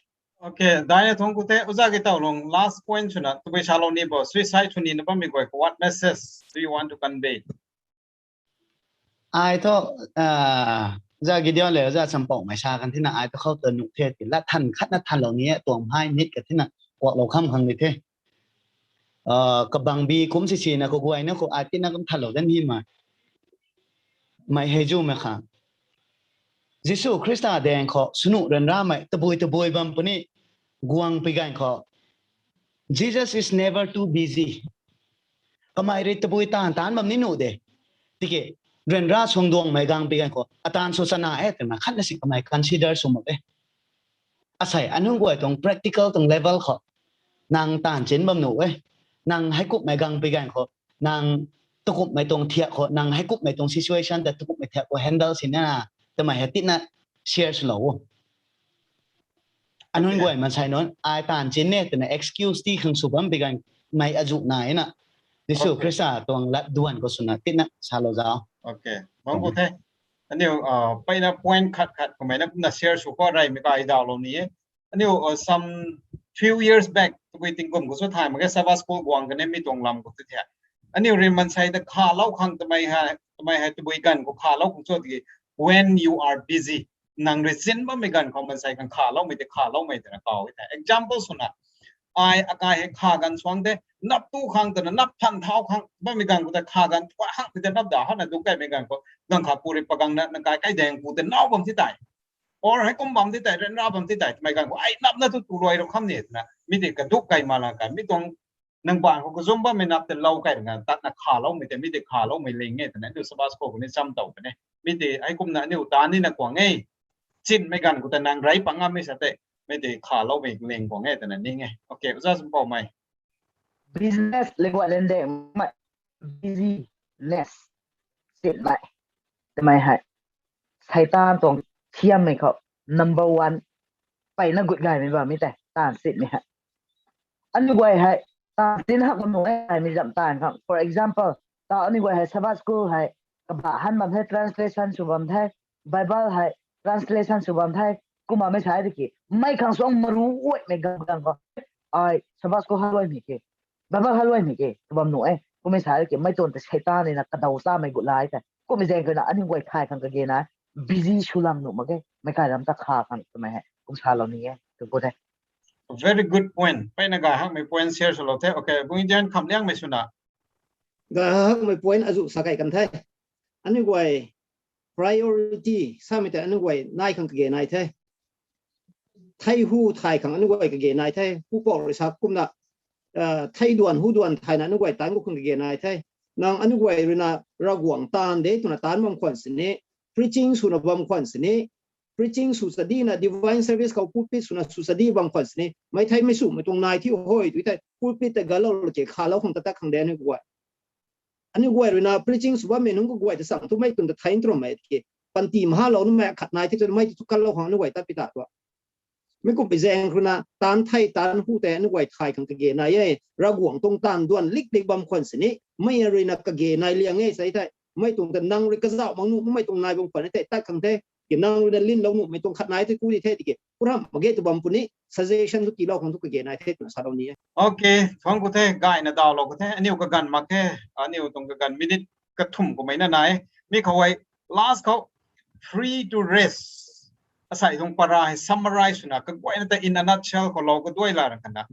Okay, dai na thangc ku the, uza ki taw long last point swna tabui salou ni bo, suicide sw ni na bammei guay khou what message do you want to convey? Ai thu, ah, za Gideon le za Champouhmei sa kan thina ai thu khou ta nuh the ti, lat than khat na thanlou ni e, tuang hai nit ka thina kuaklou kham khang ni the. Ah, kabang bi kum si si na khou guay na khou ai tina kum thanlou dan hi ma. Mei hei zu mei khang. Jisu Khrista daeng khou sunu ryanramei tabui tabui bam puni guang pi ganv khou. Jesus is never too busy. Kamei rui tabui taanv taanc bam ni nuh de. Tiki, ryanra suang duangmei gang pi ganv khou, ataanv sw chana e twna khat na si kamei consider sw mak e. Asei, anunc guay tuang practical tuang level khou, nang taanv chin bam nuh e. Nang heikumhmei gang pi ganv khou, nang takumhmei tuang thiak khou, nang heikumhmei tuang situation ta takumhmei thiak khou handle sina, twmei hei tina share swlou o. Anunc guay mansei nunc, ai taanv chin e twna excuse ti khang sw bam pi ganv mei azuh nai na. Jisu Khrista tuang lat duan khou swna tina salou zau. Okay, bang ku the. Aniu, ah, peyna point khat khat kamei na kumna share sw khou reymei kai dawlou ni e. Aniu, ah, some few years back, tabui tingkum khou sw thay mak ge, Sabbath school guang kan e mi tuang lam khou tu the. Aniu rui mansei ta khalou khang twmei hei, twmei hei tabui ganv khou khalou khang cho tiki, when you are busy, nang rui chin bammei ganv khou mansei khang khaloumei tei khaloumei twna kaw e the. Example swna, ai akai hei kha ganv suang the, nap tu khang twna nap than thau khang bammei ganv khou tei kha ganv tua hang ti tei nap da hana duk kaimei ganv khou, ganv kha pu rui pagangna nang kai kai daeng pu tei nau bam ti tei, or heikum bam ti tei, ryanra bam ti tei twmei ganv khou ai napna tu tu luai rou kham ni twna mi tei kaduk kai ma lang kai mi tuang nang bang khou kazum bammei nap tei lou kai rui na tatna khaloumei tei mi tei khaloumei ling e twna aniu Sabbath school khou ni cham tow puni. Mi tei heikumna aniu ta nina kuang e. Chinmei ganv khou ta nang rey pang ngammei sa tei, mi tei khaloumei ling kuang e twna ning e. Okay, uza Champouhmei. Business le guay lende mei, busyness, chinmei, twmei hei Seitaan tuang thiammei khou number one peyna gut gaymei bammei tei taanv chinmei hei. Aniu guay hei taanv chin hak bam nuh e, gaymei zam taanv khang. For example, ta aniu guay hei Sabbath school hei kabah han bam the, translation sw bam the, Bible hei translation sw bam the, kumna mei sa tiki mei khang suang maru guaymei gang gang khou ai Sabbath school haluaimei ke, Bible haluaimei ke tw bam nuh e. Kummei sa tiki mei tuang tei Seitaan nina kadaw chamei gut lai tei. Kummei zaeng khou na aniu guay thay khang kage nai, busy sw lang nuh mak ge, meic kai ram ta kha khang twmei hei kum salou ni e, tu ku the. Very good point. Peyna gay hakmei point share swlou the. Okay, Bungdian Khamliangmei swna. Gay hakmei point azuh sa kai kan the. Aniu guay priority samei tei aniu guay nai khang kage nai the. Thei hu thay khang aniu guay kage nai the. Hu pou rui sa kumna, ah, thei duan hu duan thayna aniu guay taanc khou khang kage nai the. Nang aniu guay rui na Ravguangc taanv de twna taanc bam khwan sini, preaching swna bam khwan sini, preaching sw chadina, divine service khou pulpit swna sw chadi bam khwan sini, mei theimei swmei tuang nai thi hoi tu thei pulpit tei galou lake khalou khang ta tat khang de aniu guay. Aniu guay rui na preaching sw bammei nunc kaguay ta chang thu mei tuang ta thei tuang mei tiki, panty mahalou numei khat nai thi tu mei tu kalou khang aniu guay tat pi ta tua. Mi kumpei zaeng rui na taanc thei taanc hu tei aniu guay thay khang kage nai e, Ravguangc tuang taanv duan lik lik bam khwan sini, mei rui na kage nai liang e sa thei, mei tuang ta nang rui kazauh mak nuh mei tuang nai bam khwan e thei tat khang the, ki nang rui na linlou nuhmei tuang khat nai the ku di the tiki, kuram mak ge tw bam puni, suggestion thu tiilou khang thu kage nai the twna salou ni e. Okay, thuanc ku the, gayna dawlou khou the, aniu kaganv mak the, aniu tuang kaganv minute kathumh kummei na nai, mi khou hei last khou free to rest. Asei tuang para hei summarize swna kaguayna ta in a nutshell khou lou kaduai la ra khana,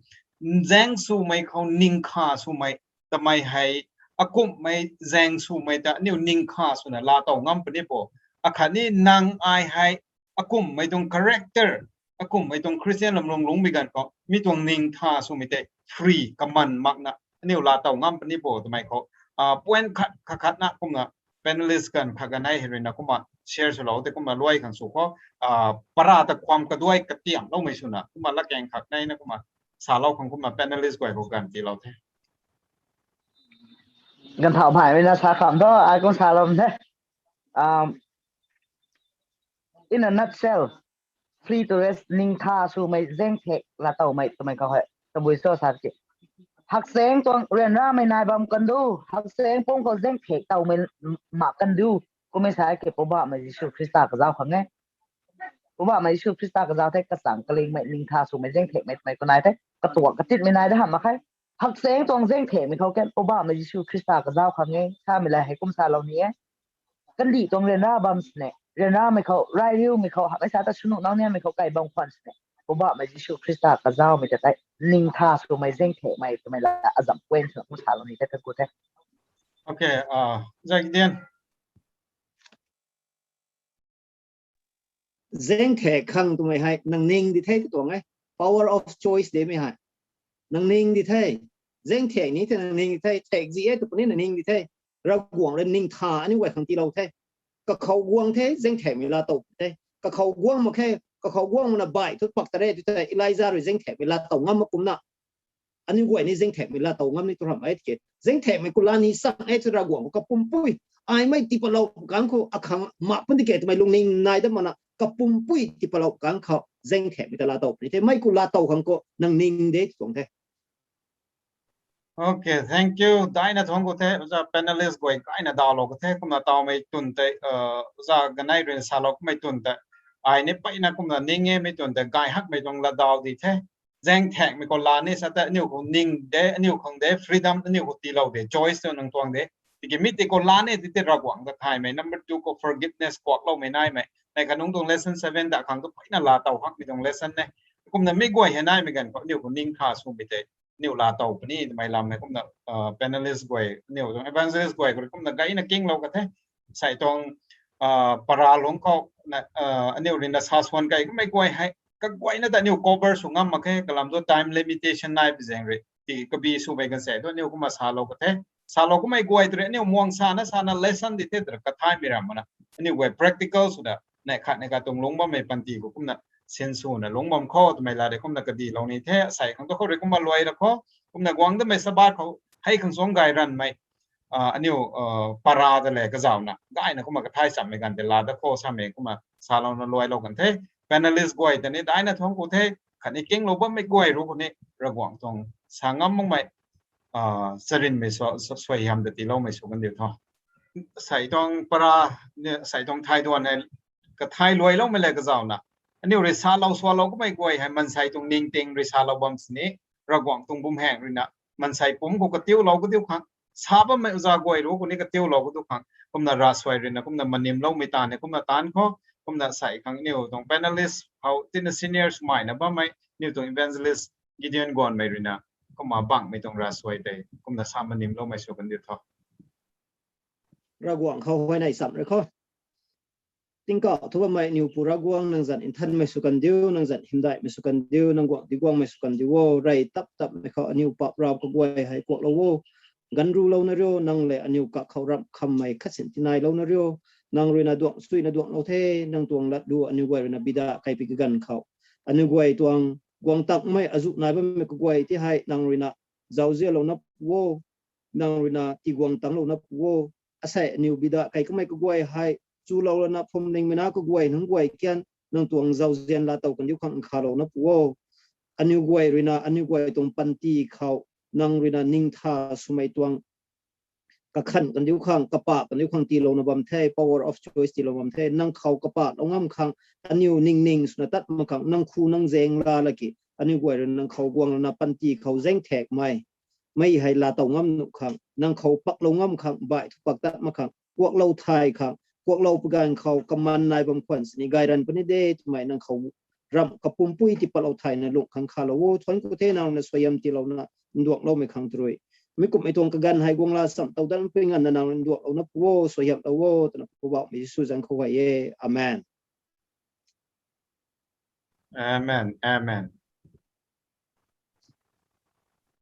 zaeng swmei khou ning kha swmei, tamei hei, akumhmei zaeng swmei ta aniu ning kha swna laatow ngam puni po. Akhatni nang ai hei, akumhmei tuang character, akumhmei tuang Christian lam lung lungmei ganv khou mi tuang ning kha swmei tei free kaman makna aniu laatow ngam puni po twmei khou, ah, point khat khat khatna kumna panelist ganv khat ganv hei rui na kumna share swlou tei kumna luai khang sw khou, ah, para ta khwam kaduai katiamloumei swna kumna latkaeng khat nei na kumna salou khang kumna panelist guay khou ganv tiilou the. Ganv thau phaymei na sa kham thu ai kum salou the. Um, in a nutshell, free to rest, ning kha swmei zaengthek laatowmei twmei khou hei tabui cho sa ki, hakchaeng tuang ryanramei nai bam kan du, hakchaeng pum khou zaengthek towmei mak kan du. Kummei sa ki Poubauhmei Jisu Khrista kazauh khang e. Poubauhmei Jisu Khrista kazauh the, kachang kalingmei, ningtha swmei, zaengthekmei twmei khou nai the, katuak katitmei nai da hamh mak khe. Hakchaeng tuang zaengthekmei khou kan Poubauhmei Jisu Khrista kazauh khang e samei la hei kum salou ni e. Kandih tuang ryanra bam sini, ryanramei khou, rai riumei khou, hamhmei sa ta swnuh nau niamei khou kai bam khwan sini, Poubauhmei Jisu Khrista kazauhmei ta tei ningtha swmei, zaengthekmei twmei la azam point swna kum salou ni the, thank you the. Okay, uh, Zagdian. Zaengthek khang twmei hei nang ning di the tuang e. Power of choice demei hei. Nang ning di the. Zaengthek ni the nang ning di the. Thek zi e tw puni nang ning di the. Ravguangc rui ningtha aniu guay khang tiilou the. Kakhou guang the, zaengthekmei laatow the. Kakhou guang mak khe, kakhou guang makna baih thu pak ta re tw the. Elija rui zaengthekmei laatow ngam mak kumna aniu guay ni zaengthekmei laatow ngam ni tu ramh e tiki. Zaengthekmei khou laa ni sang e tw Ravguangc khou kapumpui aimei tiipalou kang khou akhang mak pun di ke twmei lungning nai dat makna kapumpui tiipalou kang khou zaengthekmei ta laatow puni the. Mei khou laatow khang khou nang ning de tuang the. Okay, thank you. Daina thuanc khou the, oja panelist guay kaina dawlou khou the, kumna tawmei twn tei, uh, oja ganei rui salou kummei twn tei, ai ni peyna kumna ning e mei twn tei, gay hakmei tuang laa daw di the. Zaengthekmei khou laa ni sa tei, aniu khou ning de, aniu khang de, freedom aniu khou tiilou de, choice tu nang tuang de. Tiki mi ti khou laa ni ti tei Ravguangc ta thaymei. Number two khou forgiveness kuakloumei naimei. Nei kanungc tuang lesson seven ta khang tu peyna laatow hakmei tuang lesson ne. Kumna mi guay hei naimei ganv khou aniu khou ningtha swmei tei aniu laatow puni twmei lam e. Kumna, uh, panelist guay, aniu tuang evangelist guay khou rui kumna gayna kinglou ka the. Sei tuang, uh, para lungc khou na, uh, aniu rui na sa swan kei kummei guay hei, kaguayna ta aniu cover sw ngam mak khe, kalam tu time limitation nai pi zaeng rui. Ti kabi swmei kan sei tu aniu kumna salou ka the. Salou kummei guay tu rui aniu muang sana sana lesson di the tw kathaymei ram mana. Aniu guay practical swna neih khat neih khat tuang lungc bammei panty khou kumna sinswna lungc bam khou twmei la de kumna kadilou ni the. Sei khang tu khou rui kumna luai ra khou, kumna guang damei Sabbath khou hei khang suang gay ranmei, uh, aniu, uh, para ta le kazauhna gayna kumna kathay chammei ganv tei laa dat khou samei kumna salouna luailou kan the. Panelist guay ta ni daina thuanc khou the, khatni kinglou bammei guay ru khou ni Ravguangc tuang sa ngam makmei, uh, charynmei sw, sw, suaihiam ta tiiloumei sw kan diu tho. Sei tuang para, ni, sei tuang thai duan hei kathay luailoumei le kazauhna aniu rui salou sualou kummei guay hei mansei tuang ningting rui salou bam sini, Ravguangc tuang bumhaeng ruina mansei pumc khou katiulou kadiu khang, sa bammei oja guay ru khou ni katiulou kadiu khang, kumna ravsuai ruina kumna manimloumei taanv ni kumna taanc khou, kumna sei khang aniu tuang panelist khou tina senior swmei na bammei aniu tuang evangelist Gideon Guanmei ruina kumna bangmei tuang ravsuai tei kumna sa manimloumei sw kan diu tho. Ravguangc khou huayney cham rui khou. Tingkauh thu bammei aniu Pu Ravguangc, nang zanc nthanmei sw kan diu, nang zanc hymdaihmei sw kan diu, nang guangcdic guangmei sw kan diu o. Rey tap tapmei khou aniu paap rav kaguay hei kuaklou o. Ganv rulou na rio, nang le aniu kakhou ramh khammei khatsin tinailouna rio. Nang ruina duangc suina duangclou the, nang tuang latlu aniu guay ruina bida kaipi kaganv khou aniu guay tuang guang takmei azuh nai bammei kaguay ti hei nang ruina zauzianlouna pu o. Nang ruina tiguang tangclouna pu o. Asei aniu bida kai kamei kaguay hei chulou lana phwamlingmei na kaguay nunc guay kian nang tuang zauzian laatow kandiu khang nkhavlouna pu o. Aniu guay ruina aniu guay tuang panty khou nang ruina ningtha swmei tuang kakhan kandiu khang, kapak kandiu khang tiilouna bam the, power of choice tiilou bam the. Nang khou kapaklou ngam khang, aniu ningning swna tat mak khang, nang khu nang zaeng la laki aniu guay rui nang khou guang lana panty khou zaengthekmei mei hei laatow ngam nuh khang, nang khou paklou ngam khang, baih thu pak tat mak khang, kuaklou thay khang, kuaklou paganv khou kaman nai bam khwan sini gay ranv puni de twmei nang khou ramh kapumpui tipatlou thayna lungh khang nkhavlou o. Thuanc ku the nang ruina suaihiam tiilouna nduangloumei khang tei rui. Mi kumhmei tuang kaganv hei guang la cham tow dat pui nganvna nang ruina nduanglouna pu o, suaihiamlou o twna Poubauhmei Jisu zanc khou huay e. Amen. Amen, amen.